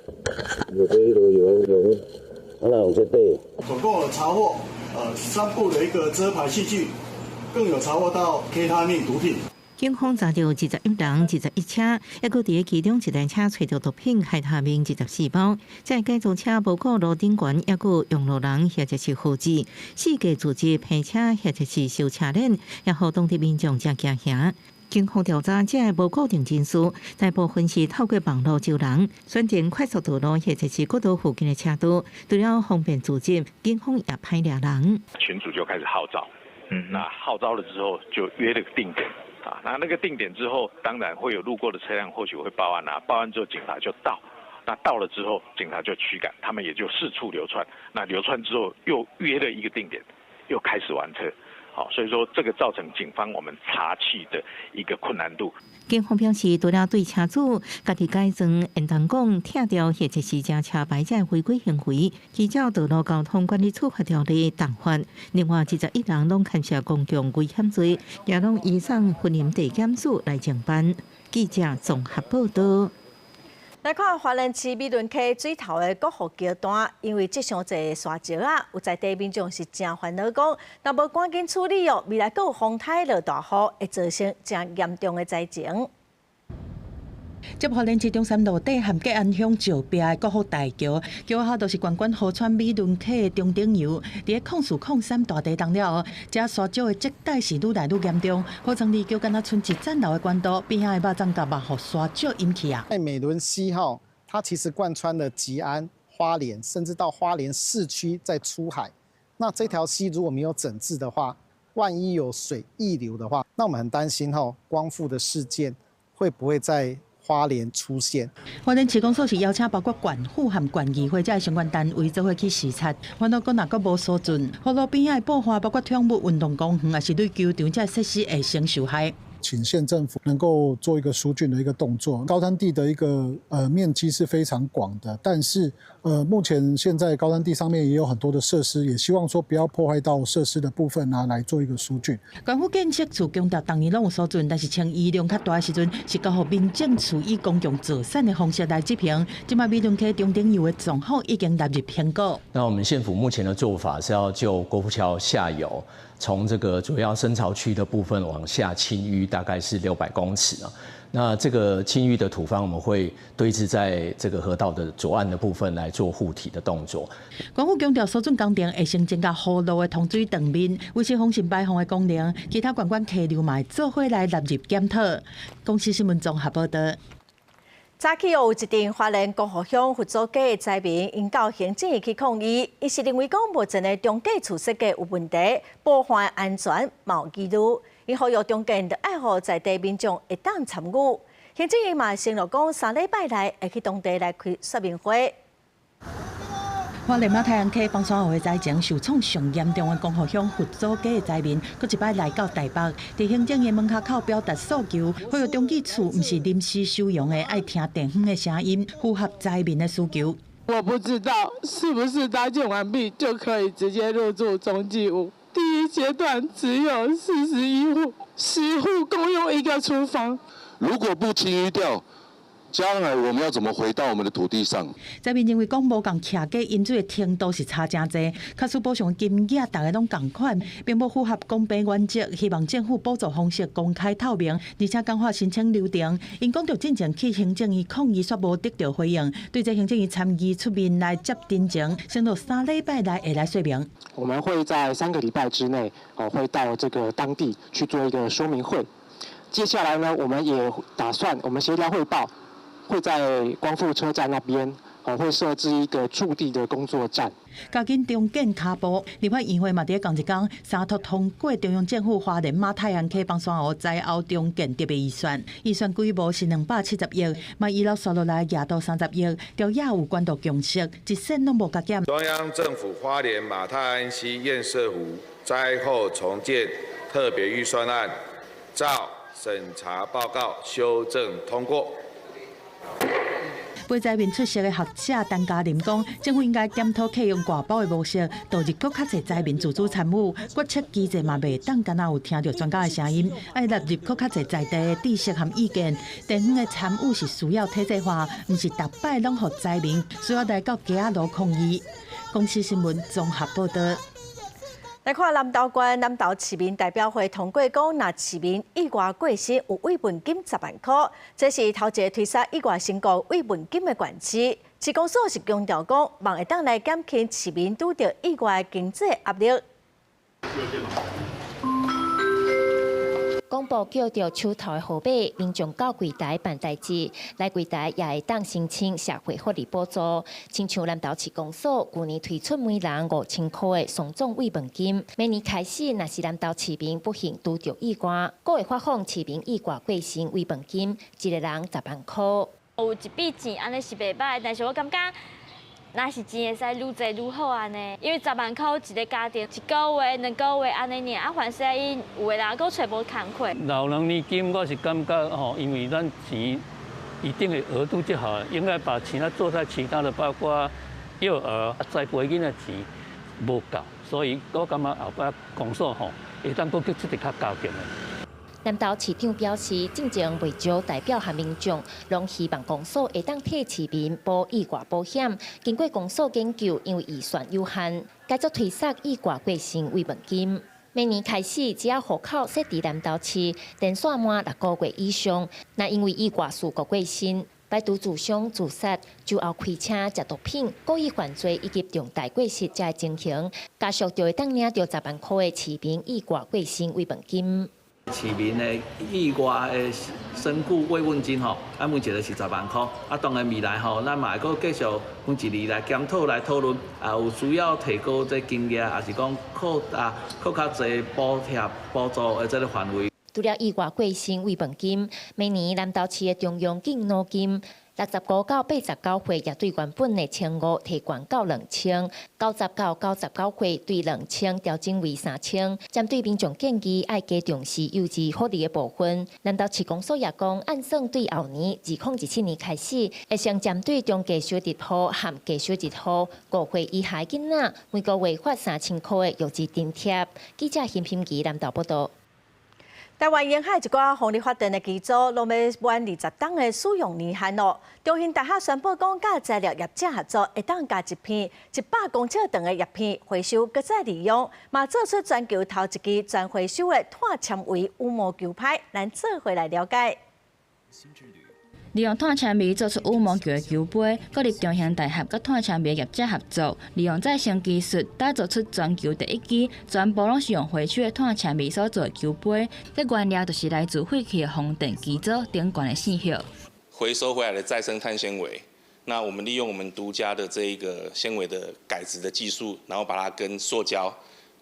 [SPEAKER 5] 有這個有有，啊那有這底。
[SPEAKER 6] 總共有查獲3部的一個遮牌器具。更有查獲到 K 他命毒品。
[SPEAKER 2] 警方查著21人、21車，抑閣佇其中一台車揣著毒品開他命24包。這个改裝車無顧路頂懸，抑閣用路人或者是號誌，四界組織拼車或者是燒車鏈，也予當地民眾誠驚嚇。警方調查，這个無固定人數，大部分是透過網路招人，選定快速道路或者是國道附近的車道，除了方便組織，警方也歹掠人。
[SPEAKER 8] 群組就開始號召。那號召了之後，就約了個定點啊。那個定點之後，當然會有路過的車輛，或許會報案啊。報案之後，警察就到。那到了之後，警察就驅趕，他們也就四處流竄。那流竄之後，又約了一個定點，又開始玩車。好，所以說這個造成警方我們查緝的一個困難度。
[SPEAKER 2] 警方表示，除了對車主家己改裝，應當講拆掉或者是將車牌這違規行為，依照道路交通管理處罰條例重罰。另外，21人攏牽涉公共危險罪，也攏移送雲林地檢署來偵辦。記者綜合報道。
[SPEAKER 1] 來看花蓮市美崙溪水頭的國福橋段，因為這傷濟沙石仔，有在地民眾是誠煩惱，講若無趕緊處理哦，未來閣有風颱落大雨，會造成誠嚴重的災情。
[SPEAKER 9] 接花蓮市中山路底和吉安鄉石壁的國福大橋，橋下就是懸懸河川美崙溪的中頂游。佇咧04/03大地動了後，這沙石的積帶是愈來愈嚴重。好層二橋敢若賰一層樓的懸度，邊仔的肉粽共肉予沙石淹去啊！
[SPEAKER 10] 在美崙溪吼，它其實貫穿了吉安、花蓮，甚至到花蓮市區再出海。那這條溪如果沒有整治的話，萬一有水溢流的話，那我們很擔心吼，光復的事件會不會在花蓮出現。
[SPEAKER 9] 花蓮市公所是邀請包括縣府和縣議會這相關單位做伙去視察。煩惱講若閣無疏浚，河路邊仔的布花，包括寵物運動公園，抑是壘球場這設施會先受害。
[SPEAKER 11] 請縣政府能夠做一個疏浚的一個動作。高灘地的一個面積是非常廣的，但是目前現在高灘地上面也有很多的設施，也希望說不要破壞到設施的部分啊，來做一個疏浚。
[SPEAKER 9] 縣府建設處強調，逐年攏有疏浚，但是清淤量較大的時陣，是交予民政處以公共財產的方式來執行。這擺美崙溪中頂游的狀況已經納入評估。
[SPEAKER 12] 那我們縣府目前的做法是要就國福橋下游，從這個主要深槽區的部分往下清淤，大概是600公尺啊。那這個清淤的土方，我們會堆置在這個河道的左岸的部分來做護體的動作。
[SPEAKER 9] 縣府強調，疏浚工程會先增加河路的通水斷面，維持防滲排放的功能，其他相關溪流嘛會做伙來納入檢討。公視新聞綜合報道。
[SPEAKER 1] 早起有一陣花蓮光復鄉佛祖街的災民，𪜶到行政院去抗議，𪜶是認為講目前的重建厝設計有問題，部分安全嘛有疑慮，𪜶呼籲重建著愛予在地民眾會當參與。行政院嘛承諾講，3禮拜內會去當地來開說明會。
[SPEAKER 9] 花蓮馬太陽溪崩山河的災情受創上嚴重的光復鄉佛祖街的災民，閣一擺來到台北，佇行政院門口表達訴求，呼籲重建厝毋是臨時收容的，愛聽地方的聲音，符合災民的需求。
[SPEAKER 23] 我不知道是不是搭建完畢就可以直接入住中繼屋。第一階段只有41戶，10戶共用一個廚房。
[SPEAKER 28] 如果不清淤掉，
[SPEAKER 3] 將來我們要怎麼回到我們的土地上？
[SPEAKER 9] 災民認為講無仝徛家淹水的程度是差誠濟，假使補償金額逐个攏仝款，並無符合公平原則，希望政府補助方式公開透明，而且簡化申請流程。𪜶講著進前去行政院抗議，煞無得著回應。對這行政院參議出面來接陳情，承諾3禮拜內會來說明。
[SPEAKER 4] 我們會在3個禮拜之內，哦，會到這個當地去做一個說明會。接下來呢，我們也打算，我們協調匯報。會在光復車站那邊，哦，會設置一個駐地的工作站。
[SPEAKER 9] 加緊重建跤步，立法院會嘛佇仝一工，三讀通過中央政府花蓮馬太鞍溪枋山湖災後重建特別預算，預算規模是270億，嘛預留紲落來額度30億，朝野有關注共識，一仙攏無加減。
[SPEAKER 7] 中央政府花蓮馬太鞍溪堰塞湖災後重建特別預算案，照審查報告修正通過。
[SPEAKER 9] 陪災民出席的學者陳嘉林講，政府應該檢討客用外包的模式，導入閣較濟災民自主參與，決策機制嘛袂當干焦有聽著專家的聲音，愛納入閣較濟在地的知識和意見。地方的參與是需要體制化，毋是逐擺攏予災民需要來到街仔路抗議。公視新聞綜合報導。
[SPEAKER 1] 來看南投縣南投市民代表會通過講，若市民意外過身有慰問金10萬箍，這是頭一个推捒意外身故慰問金的縣市。市公所是強調講，望會當來減輕市民拄著意外經濟壓力。
[SPEAKER 13] 廣播叫著手頭的號碼，民眾到櫃台辦代誌，來櫃台也會當申請社會福利補助。親像南投市公所舊年推出每人5000箍的喪葬慰問金，明年開始，若是南投市民不幸拄著意外，閣會發放市民意外過身慰問金，一个人10萬箍。
[SPEAKER 14] 有一筆錢按呢是袂䆀，但是我感覺。若是錢會使愈濟愈好按呢，因為10萬箍一个家庭，一个月、2個月按呢爾，啊，凡勢𪜶有的人閣揣無工課。
[SPEAKER 15] 老人年金我是感覺吼，因為咱錢一定的額度就好，應該把錢做在其他的，包括幼兒、栽培囡仔錢無夠，所以我感覺後擺公所吼會當閣去出得較高點的。
[SPEAKER 13] 南投市長表示，進前袂少代表和民眾，攏希望公所會當替市民保意外保險。經過公所研究，因為預算有限，改做推捒意外過身慰問金。明年開始，只要戶口設佇南投市，電線滿6個月以上，若因為意外事故過身，排除自傷、自殺、酒後開車、食毒品、故意犯罪以及重大過失這情形，家屬就會當領著10萬箍的市民意外過身慰問金。
[SPEAKER 16] 市民的意外的身故慰問金吼，啊，每一个是10萬箍。啊，當然未來吼，咱嘛會閣繼續分一年來檢討來討論，啊，有需要提高這金額，抑是講擴大、擴較濟補貼補助的這个範圍。
[SPEAKER 13] 除了意外過身慰問金，每年南投市的中央敬老金，65到89歲也對原本的1500提懸到2000，90到99歲對2000調整為3000。針對民眾建議愛加重視幼稚福利的部分，南投市公所也講，按算對後年2027年開始，會先針對中低收入戶和低收入戶5歲以下囡仔，每个月發3000箍的幼稚津貼。記者邢品儀南投報導。
[SPEAKER 1] 台灣沿海一寡風力發電的機組，攏欲滿20冬的使用年限囉。中興大廈宣布講，佮材料業者合作，會當共一片100公尺長的葉片回收，閣再利用，嘛做出全球頭一支全回收的炭纖維羽毛球拍，咱做伙來了解。
[SPEAKER 18] 利用炭纖維做出羽毛球的球杯，國立中興大學佮炭纖維業者合作，利用再生技術打造出全球第一支全部攏是用回收的炭纖維所做的球杯。這原料就是來自廢棄的風電機組頂懸的線葉。
[SPEAKER 27] 回收回來的再生碳纖維，那我們利用我們獨家的這一個纖維的改質的技術，然後把它跟塑膠，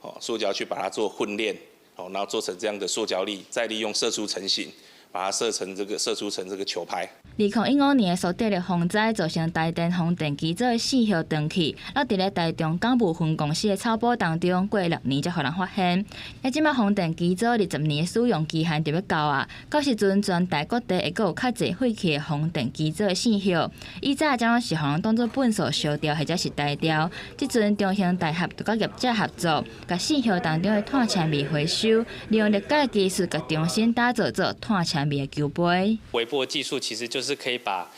[SPEAKER 27] 哦，塑膠去把它做混煉，哦，然後做成這樣的塑膠粒，再利用射出成型。把它射成這個射出成這個球拍。
[SPEAKER 18] 2015年的蘇德勒風災造成台電風電機組的線葉斷去，落佇咧台中港務分公司的草埔當中，過6年才予人發現。啊，這擺風電機組20年的使用期限就欲到啊，到時陣全台各地會閣有較濟廢棄的風電機組的線葉，以早才攏是予人當做糞埽燒掉或者是焚掉。這陣中興大學就佮業者合作，共線葉當中的炭纖維回收，利用裂解技術，共重新打造做炭纖。纖維的球杯。
[SPEAKER 17] 微波技術其實就是可以把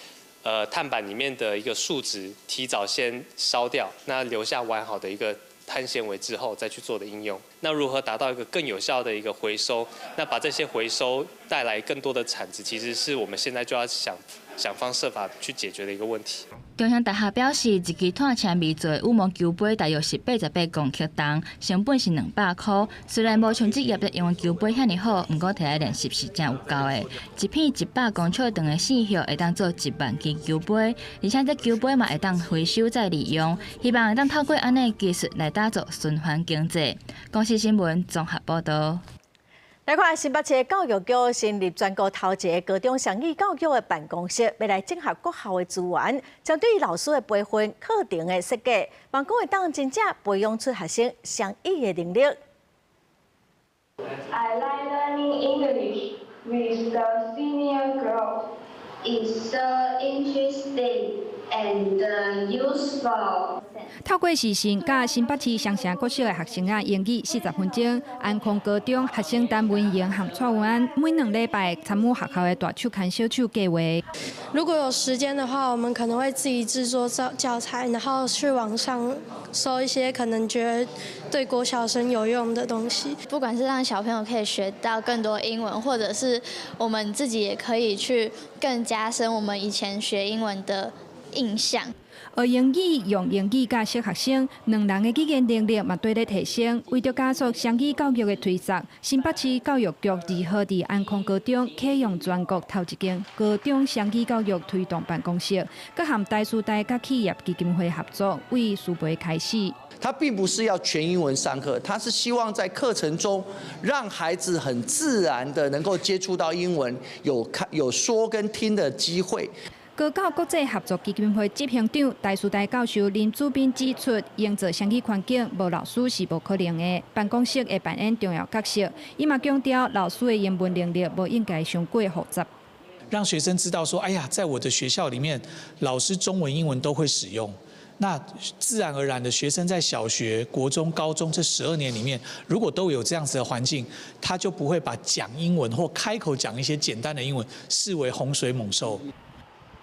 [SPEAKER 17] 碳板裡面的一個樹脂提早先燒掉，那留下完好的一個碳纖維之後再去做的應用。那如何達到一個更有效的一個回收？那把這些回收帶來更多的產值，其實是我們現在就要想想方設法去解決的一個問題。
[SPEAKER 18] 中興大學表示，一支炭纖維做的羽毛球杯大約是88公克重，成本是200箍。雖然無像職業在用的球杯遐爾好，毋過提來練習是誠有夠的。一片100公尺長的線葉會當做1萬支球杯，而且這球杯嘛會當回收再利用。希望會當透過按呢技術來打造循環經濟。公視新聞綜合報導。
[SPEAKER 1] 來看新北市教育局成立全國頭一个高中雙語教育的辦公室，欲來整合各校的資源，針對老師的培訓、課程的設計，望講會當真正培養出學生雙語的能力。
[SPEAKER 19] I like learning English with the senior group. It's so interesting and useful.
[SPEAKER 20] 透過視訊，佮新北市雙城國小的學生仔英語40分鐘，安康高中學生陳文瑩和蔡文安每2禮拜參與學校的大手牽小手計劃。
[SPEAKER 23] 如果有時間的話，我們可能會自己製作教材，然後去網上搜一些可能覺得對國小生有用的東西。
[SPEAKER 14] 不管是讓小朋友可以學到更多英文，或者是我們自己也可以去更加深我們以前學英文的印象。
[SPEAKER 20] 學英語用英語教識學生，兩人的語言能力嘛綴咧提升。為著加速雙語教育的推廣，新北市教育局2號佇安康高中啟用全國頭一間高中雙語教育推動辦公室，閣和台師大佮企業基金會合作，為師培開始。
[SPEAKER 21] 他並不是要全英文上課，他是希望在課程中讓孩子很自然的能夠接觸到英文，有看有說跟聽的機會。
[SPEAKER 20] 高教國際合作基金會執行長台師大教授林祖斌指出，營造雙語環境，無老師是無可能的。辦公室會扮演重要角色。伊嘛強調，老師的英文能力無應該傷過複雜。
[SPEAKER 25] 讓學生知道說，哎呀，在我的學校裡面，老師中文、英文都會使用。那自然而然的，學生在小學、國中、高中這12年裡面，如果都有這樣子的環境，他就不會把講英文或開口講一些簡單的英文視為洪水猛獸。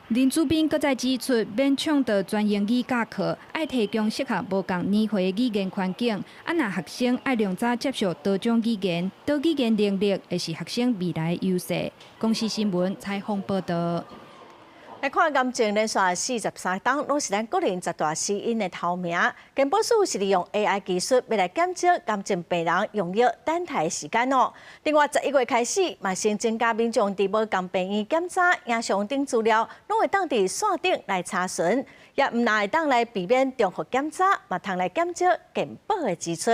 [SPEAKER 20] 林祖斌閣再指出，免倡導全英語教課，愛提供適合無仝年歲的語言環境。啊，若學生愛量早接受多種語言，多語言能力會是學生未來的優勢。公視新聞採訪報導。
[SPEAKER 1] 來看癌症連續43冬，攏是咱國人十大死因的頭名。健保署是利用 AI 技術，欲來減少癌症病人用藥等待時間哦。另外，11月開始，嘛先增加民眾佇無仝病院檢查、影像等資料，攏會當佇線頂來查詢，也毋但會當來避免重複檢查，嘛通來減少健保的支出。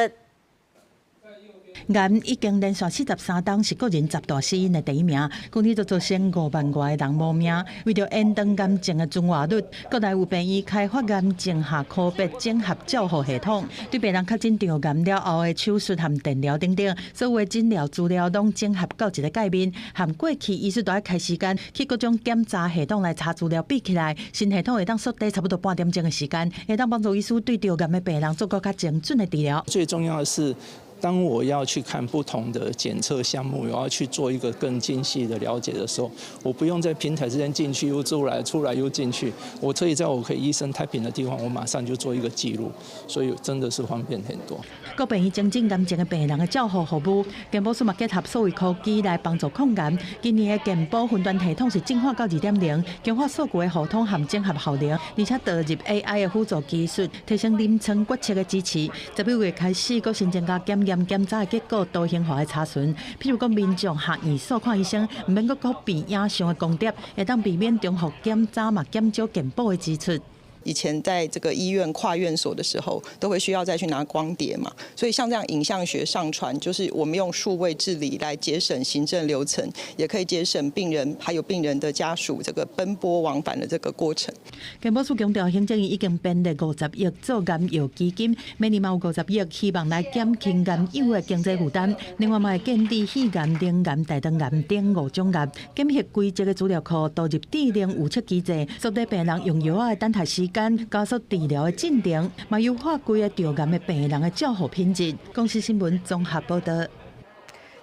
[SPEAKER 9] 癌已經連續43冬是國人十大死因的第一名，舊年就造成5萬外个人無命。為著延長癌症的存活率，國內有病院開發癌症下科別整合照護系統，對病人確診著癌了後的手術和電療等等，所有的診療資料攏整合到一个界面，和過去醫師都愛開時間去各種檢查系統來查資料比起來，新系統會當縮短差不多半點鐘的時間，會當幫助醫師對著癌的病人做閣較精準的治療。
[SPEAKER 22] 最重要的是，當我要去看不同的檢測項目，我要去做一個更精細的了解的時候，我不用在平台之間進去又出來，出來又進去，我可以在我可以醫生 typing 的地方，我馬上就做一個記錄，所以真的是方便很多。
[SPEAKER 9] 各病院精進癌症的病人的照護服務，健保署嘛結合數位科技來幫助控癌。今年的健保雲端系統是進化到2.0，強化數據的互通和整合效能，而且導入 AI 的輔助技術，提升臨床決策的支持。11月開始，閣新增加檢驗檢查的結果多元化的查詢，譬如講民眾下院所看醫生，毋免閣拷貝影像的光碟，會當避免重複檢查嘛，減少健保的支出。
[SPEAKER 27] 以前在這個醫院跨院所的時候，都會需要再去拿光碟嘛，所以像這樣影像學上傳，就是我們用數位治理來節省行政流程，也可以節省病人還有病人的家屬這個奔波往返的這個過程。
[SPEAKER 9] 健保署強調，行政院已經編列50億做癌藥基金，每年嘛有50億，希望來減輕癌友的經濟負擔。另外嘛會建立肺癌、乳癌、大腸癌等五種癌檢核規則的資料庫，導入智能預測機制，縮短病人用藥的等待時間，加速治療的進程，嘛優化規个著癌的病人的照護品質。公視新聞綜合報導。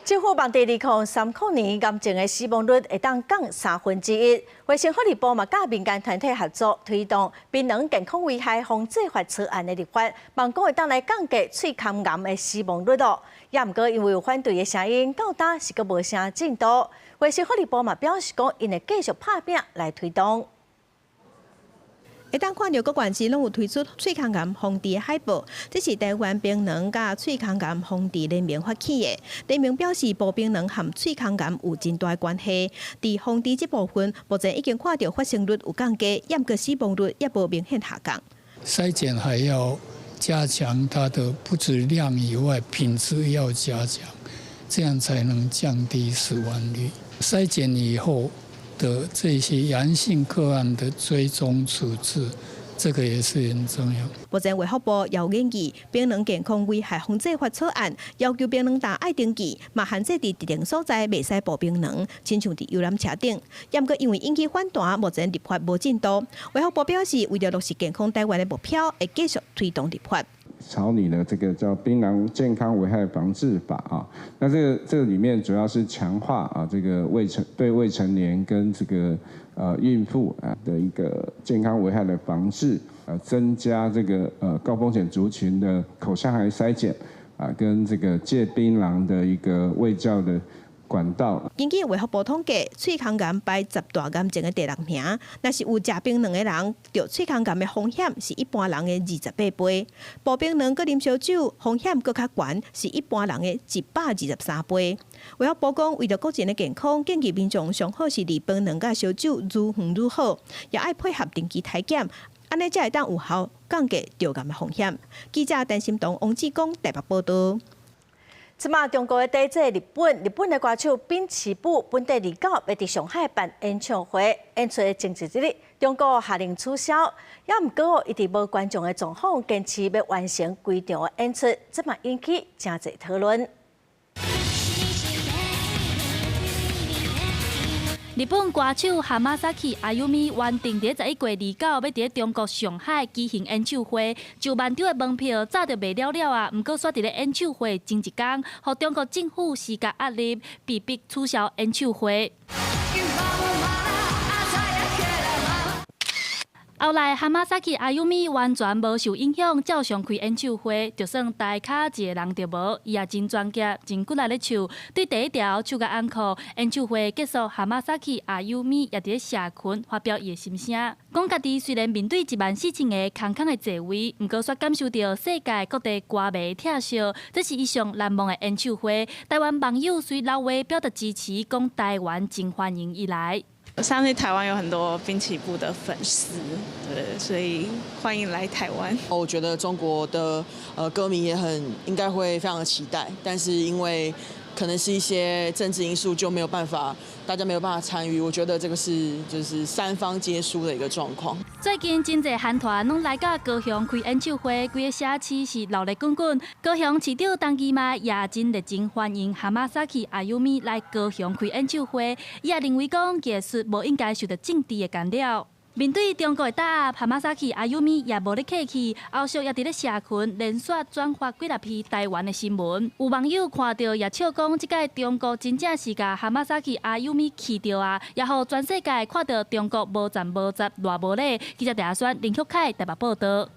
[SPEAKER 1] 政府望佇2030年，癌症的死亡率會當降三分之一。衛生福利部嘛，佮民間團體合作推動檳榔健康危害防制法草案的立法，望講會當來降低喙空癌的死亡率哦。也毋過因為有反對的聲音，到今是閣無啥進度。衛生福利部嘛表示講，𪜶會繼續拍拚來推動。
[SPEAKER 2] 會當看著各縣市攏有推出喙空癌防治海報，這是台灣檳榔佮喙空癌防治聯盟發起的。聯盟表示，薄檳榔和喙空癌有真大關係。佇防治這部分，目前已經看著發生率有降低，毋過死亡率也無明顯下降。
[SPEAKER 5] 篩檢還要加強它的不止量以外，品質要加強，這樣才能降低死亡率。篩檢以後的這些陽性個案的追蹤處置，這個也是很重要。
[SPEAKER 2] 目前衛福部有研議檳榔健康危害防制法草案，要求檳榔店愛登記，嘛限制佇特定所在袂使爆檳榔，親像佇遊覽車頂。毋過因為引起反彈，目前立法無進度。衛福部表示，為著落實健康台灣的目標，會繼續推動立法。
[SPEAKER 6] 草擬的這個叫《檳榔健康危害防治法》啊，那這個裡面主要是強化啊這個對未成年跟這個孕婦啊的一個健康危害的防治，增加這個高風險族群的口腔癌篩檢啊，跟這個戒檳榔的一個衛教的管道。
[SPEAKER 2] 根據衛福部統計，喙空癌排十大癌症的第六名。若是有食檳榔的人，著喙空癌的風險是一般人的28倍。薄檳榔閣啉燒酒，風險閣較懸，是一般人的123倍。衛福部講，為著國人的健康，建議民眾上好是離檳榔佮燒酒愈遠愈好，也愛配合定期體檢，按呢才會當有效降低著癌的風險。記者陳心彤、王志剛台北報導。
[SPEAKER 1] 這馬中國的底座日本，日本的歌手濱崎步本底29欲佇上海辦演唱會，演出的前一日，中國下令取消，也毋過伊佇無觀眾的狀況，堅持欲完成規場的演出，這嘛引起誠濟討論。
[SPEAKER 8] 日本歌手 Hamasaki Ayumi 原定佇11月29欲佇中國上海舉行演唱會，上萬張的門票早就賣了了啊！毋過煞佇咧演唱會前一工，予中國政府施加壓力，被迫取消演唱會。後來，Hamasaki Ayumi 完全無受影響，照常開演唱會，就算台跤一个人著無，伊也真專業、真骨力咧唱。對第一條唱甲安可，演唱會結束，Hamasaki Ayumi 也佇咧社群發表伊的心聲，講家己雖然面對14000個空空的座位，毋過煞感受著世界各地歌迷疼惜，這是伊上難忘的演唱會。台灣網友隨留話表達支持，講台灣真歡迎伊來。
[SPEAKER 10] 我相信台灣有很多濱崎步的粉絲，對，所以歡迎來台灣。
[SPEAKER 24] 我覺得中國的歌迷也很應該會非常的期待，但是因為可能是一些政治因素，就沒有辦法，大家沒有辦法參與。我覺得這個是就是三方皆輸的一個狀況。
[SPEAKER 8] 最近真濟韓團攏來到高雄開演唱會，規个社區是鬧熱滾滾。高雄市長陳其邁也真熱情歡迎 Hamasaki Ayumi 來高雄開演唱會，伊也認為講藝術無應該受著政治的干擾。面對中國的打壓，Hamasaki Ayumi 也無咧客氣，後續也佇咧社群連續轉發幾若篇台灣的新聞。有網友看著也笑講，這擺中國真正是共 Hamasaki Ayumi 氣著啊，也予全世界看著中國無站無雜偌無禮。記者鄭阿選、林旭凱台北報導。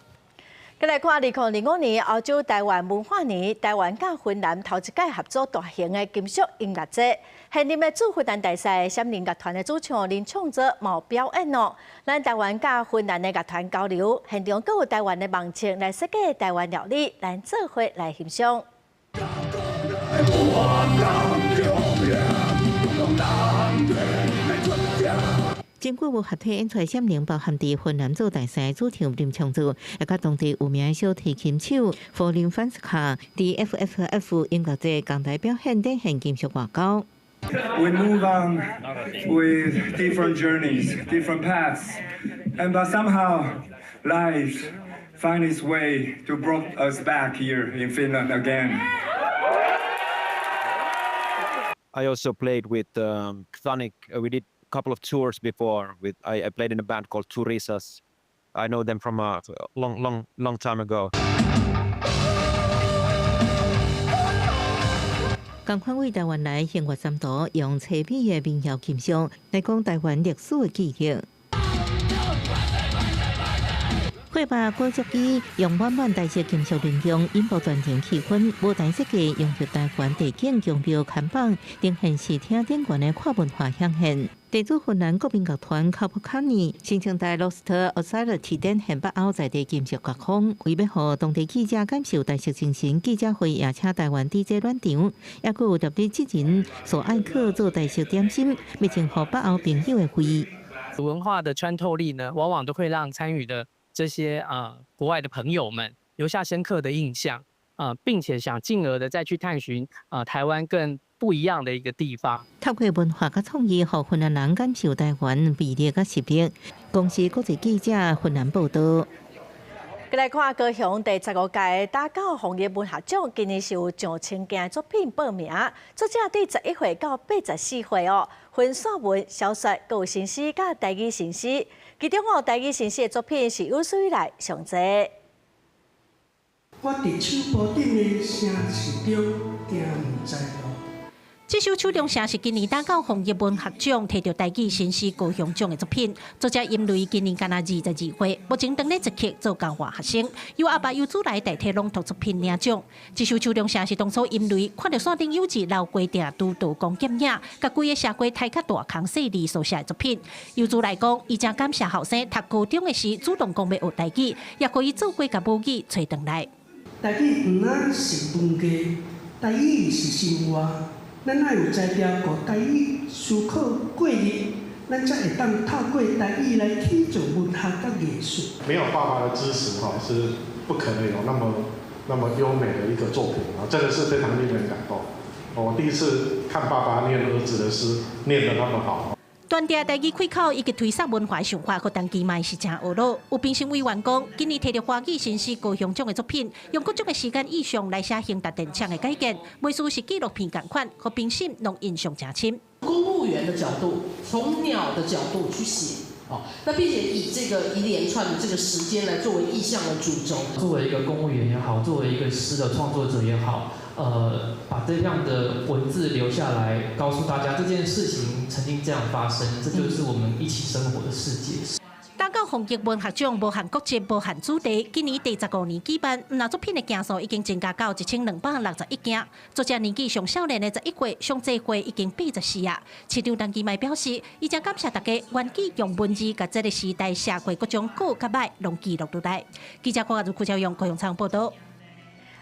[SPEAKER 1] 再來看2025年歐洲台灣文化年，台灣佮芬蘭頭一擺合作大型的金屬音樂節。現任的駐芬蘭大使閃靈樂團的主唱林創哲嘛有表演哦。咱台灣佮芬蘭的樂團交流，現場閣有台灣的網紅來設計台灣料理，咱做伙來欣賞。
[SPEAKER 26] 真久無合體演出的閃靈，包含佇芬蘭做大使主唱林昶佐，也佮當地有名的小提琴手弗林范斯卡，佇 FFF 音樂節仝台表演展現金屬外交。
[SPEAKER 28] We move on with different journeys, different paths, and but somehow life finds its way to bring us back here in Finland again.
[SPEAKER 29] I also played with Chthonic. We did a couple of tours before. I played in a band called Turisas. I know them from a long, long, long time ago.
[SPEAKER 26] 仝款對臺灣來興月三圖，用淒美的民謠金屬來講臺灣歷史的記憶。火把果汁機用滿滿台式金屬能量引爆全場氣氛，舞台設計融入臺灣地景宮廟看板，呈現視聽頂懸的跨文化饗宴。地主芬蘭國民樂團卡普卡尼申請台羅斯特奧塞勒提點獻北歐在地金屬樂風，為欲予當地記者感受台式精神，記者會邀請臺灣 DJ 暖場，抑閣有獨立職人索愛克做台式點心，欲征予北歐朋友的胃。
[SPEAKER 3] 文化的穿透力呢，往往都會讓參與的這些國外的朋友們留下深刻的印象啊，並且想進而的再去探尋啊台灣更不一樣的一個地方。
[SPEAKER 26] 透過文化佮創意，予芬蘭人感受臺灣魅力佮實力。公視國際記者芬蘭報導。
[SPEAKER 1] 來看高雄第15屆打狗楓葉文學獎，今年是有上千件作品報名。作者對11歲到84歲哦，分散文、小說、閣有新詩佮台語新詩。其中哦，台語新詩的作品是有史以來上濟。
[SPEAKER 4] 我佇手部頂的城市中行毋知路。
[SPEAKER 7] 這首《手中城》是今年打狗楓葉文學獎提著台語新詩高雄獎的作品。作者殷雷今年干焦22歲，目前當咧捷克做交換學生，由阿爸游祖來代替朗讀作品領獎。這首《手中城》是當初殷雷看著山頂有字老規定拄道光劍影，共規个社會刣較大空細字所寫的作品。游祖來講，伊誠感謝後生讀高中的時主動講欲學台語，也予伊做伙共母語揣轉來。
[SPEAKER 4] 台語毋但是文藝，台語是生活。咱愛有才調，予台語思考過日，咱才會當透過台語來體做文學佮藝術。
[SPEAKER 11] 沒有爸爸的支持，哈，是不可能有那麼那麼優美的一個作品啊！真的是非常令人感動。我第一次看爸爸念兒子的詩，念得那麼好。
[SPEAKER 7] 傳遞台語開口以及推廣文化想法，予陳其邁是誠懊惱。有評審委員講，今年提著華語新詩高雄獎的作品，用各種的時間意象來寫興達電廠的改建，袂輸是紀錄片仝款，予評審攏印象誠深。
[SPEAKER 12] 公務員的角度，從鳥的角度去寫，哦，那並且以這個一連串的這個時間來作為意象的主軸。
[SPEAKER 13] 作為一個公務員也好，作為一個詩的創作者也好。把這樣的文字留下來，告訴大家這件事情曾經這樣發生，這就是我們一起生活的世界。
[SPEAKER 7] 打狗楓葉文學獎無限國籍、無限主題，今年第15年舉辦，毋但作品的件數已經增加到1261件。作者年紀上少年的11歲，上濟歲已經84啊。市長陳其邁表示，伊誠感謝大家願意用文字共這个時代社會各種好佮歹攏記錄落來。記者郭亞如、柯昭勇、高雄採訪報導。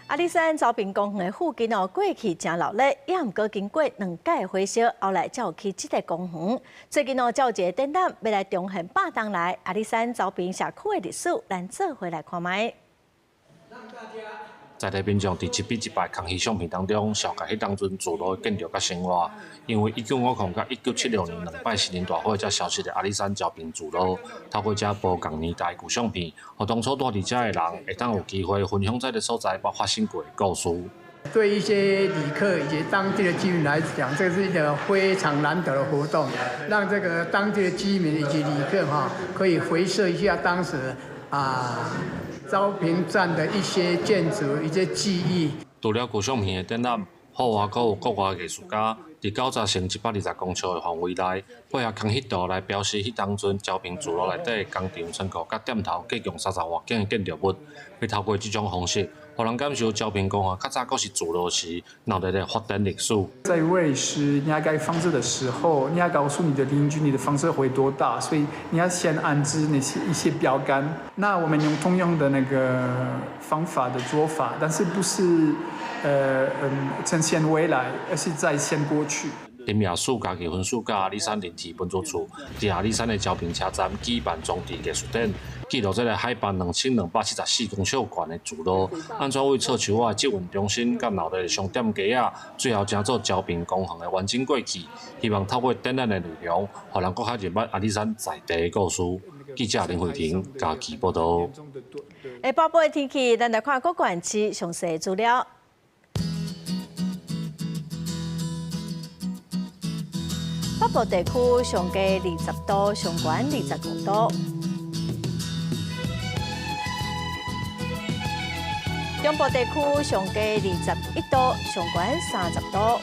[SPEAKER 1] 阿里山昭平公園的附近哦，過去誠鬧熱，也毋過經過兩屆火燒，後來才有起這个公園。最近哦，才有一个展覽，欲來重現百冬來阿里山昭平社區的歷史，咱做伙來看覓。
[SPEAKER 15] 在地民眾佇一筆一擺康熙相片當中，紹介彼當陣聚落的建築佮生活。因為1950佮1976年兩擺森林大火才消失的阿里山昭平聚落，透過這無仝年代舊相片，予當初蹛佇遮的人會當有機會分享這个所在捌發生過的故事。
[SPEAKER 16] 對一些旅客以及當地的居民來講，這是一個非常難得的活動，讓這個當地的居民以及旅客哈，可以回溯一下當時啊。昭平站的一些建築、一些記憶。
[SPEAKER 15] 除了舊相片的展覽，戶外閣有國外藝術家佇90乘120公尺的範圍內，配合空氣圖來標示彼當陣昭平聚落內底工廠、倉庫佮店頭計共30外間的建築物，欲透過這種方式，予人感受昭平公園較早閣是聚落時鬧熱的發展歷史。
[SPEAKER 17] 在瑞士，你要蓋房子的時候，你要告訴你的鄰居你的房子會多大，所以你要先安置那些一些標杆。那我們用同樣的那個方法的做法，但是不是呈現未來，而是再現過去。
[SPEAKER 15] 林亞樹家己分署佮阿里山林體文組處，佇阿里山的昭平車站舉辦裝置藝術展，記錄這个海拔2274公尺懸的聚落，按怎為臭樹仔的集運中心佮鬧熱的商店街仔，最後成做昭平公園的完整過去。希望透過展覽的內容，予人閣較認捌阿里山在地的故事。記者林慧婷嘉義報導。
[SPEAKER 1] 下晡的天氣，咱來看各縣市詳細資料。北部地區上低20度，上懸25度。中部地區上低21度，上懸30度。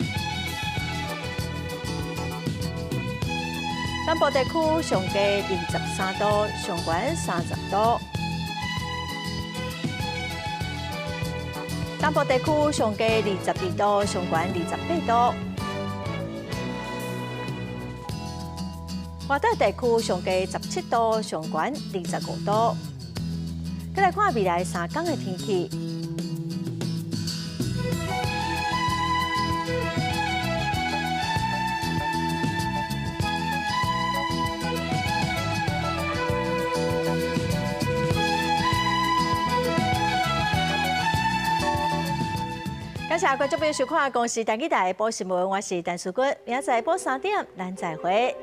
[SPEAKER 1] 南部地區上低23度，上懸30度。東部地區上低22度，上懸28度。外島地區上低17度，上懸25度。再來看未來3天的天氣。感謝觀眾朋友收看《公視台語台》報新聞，我是陳淑君，明仔載晡3點，咱再會。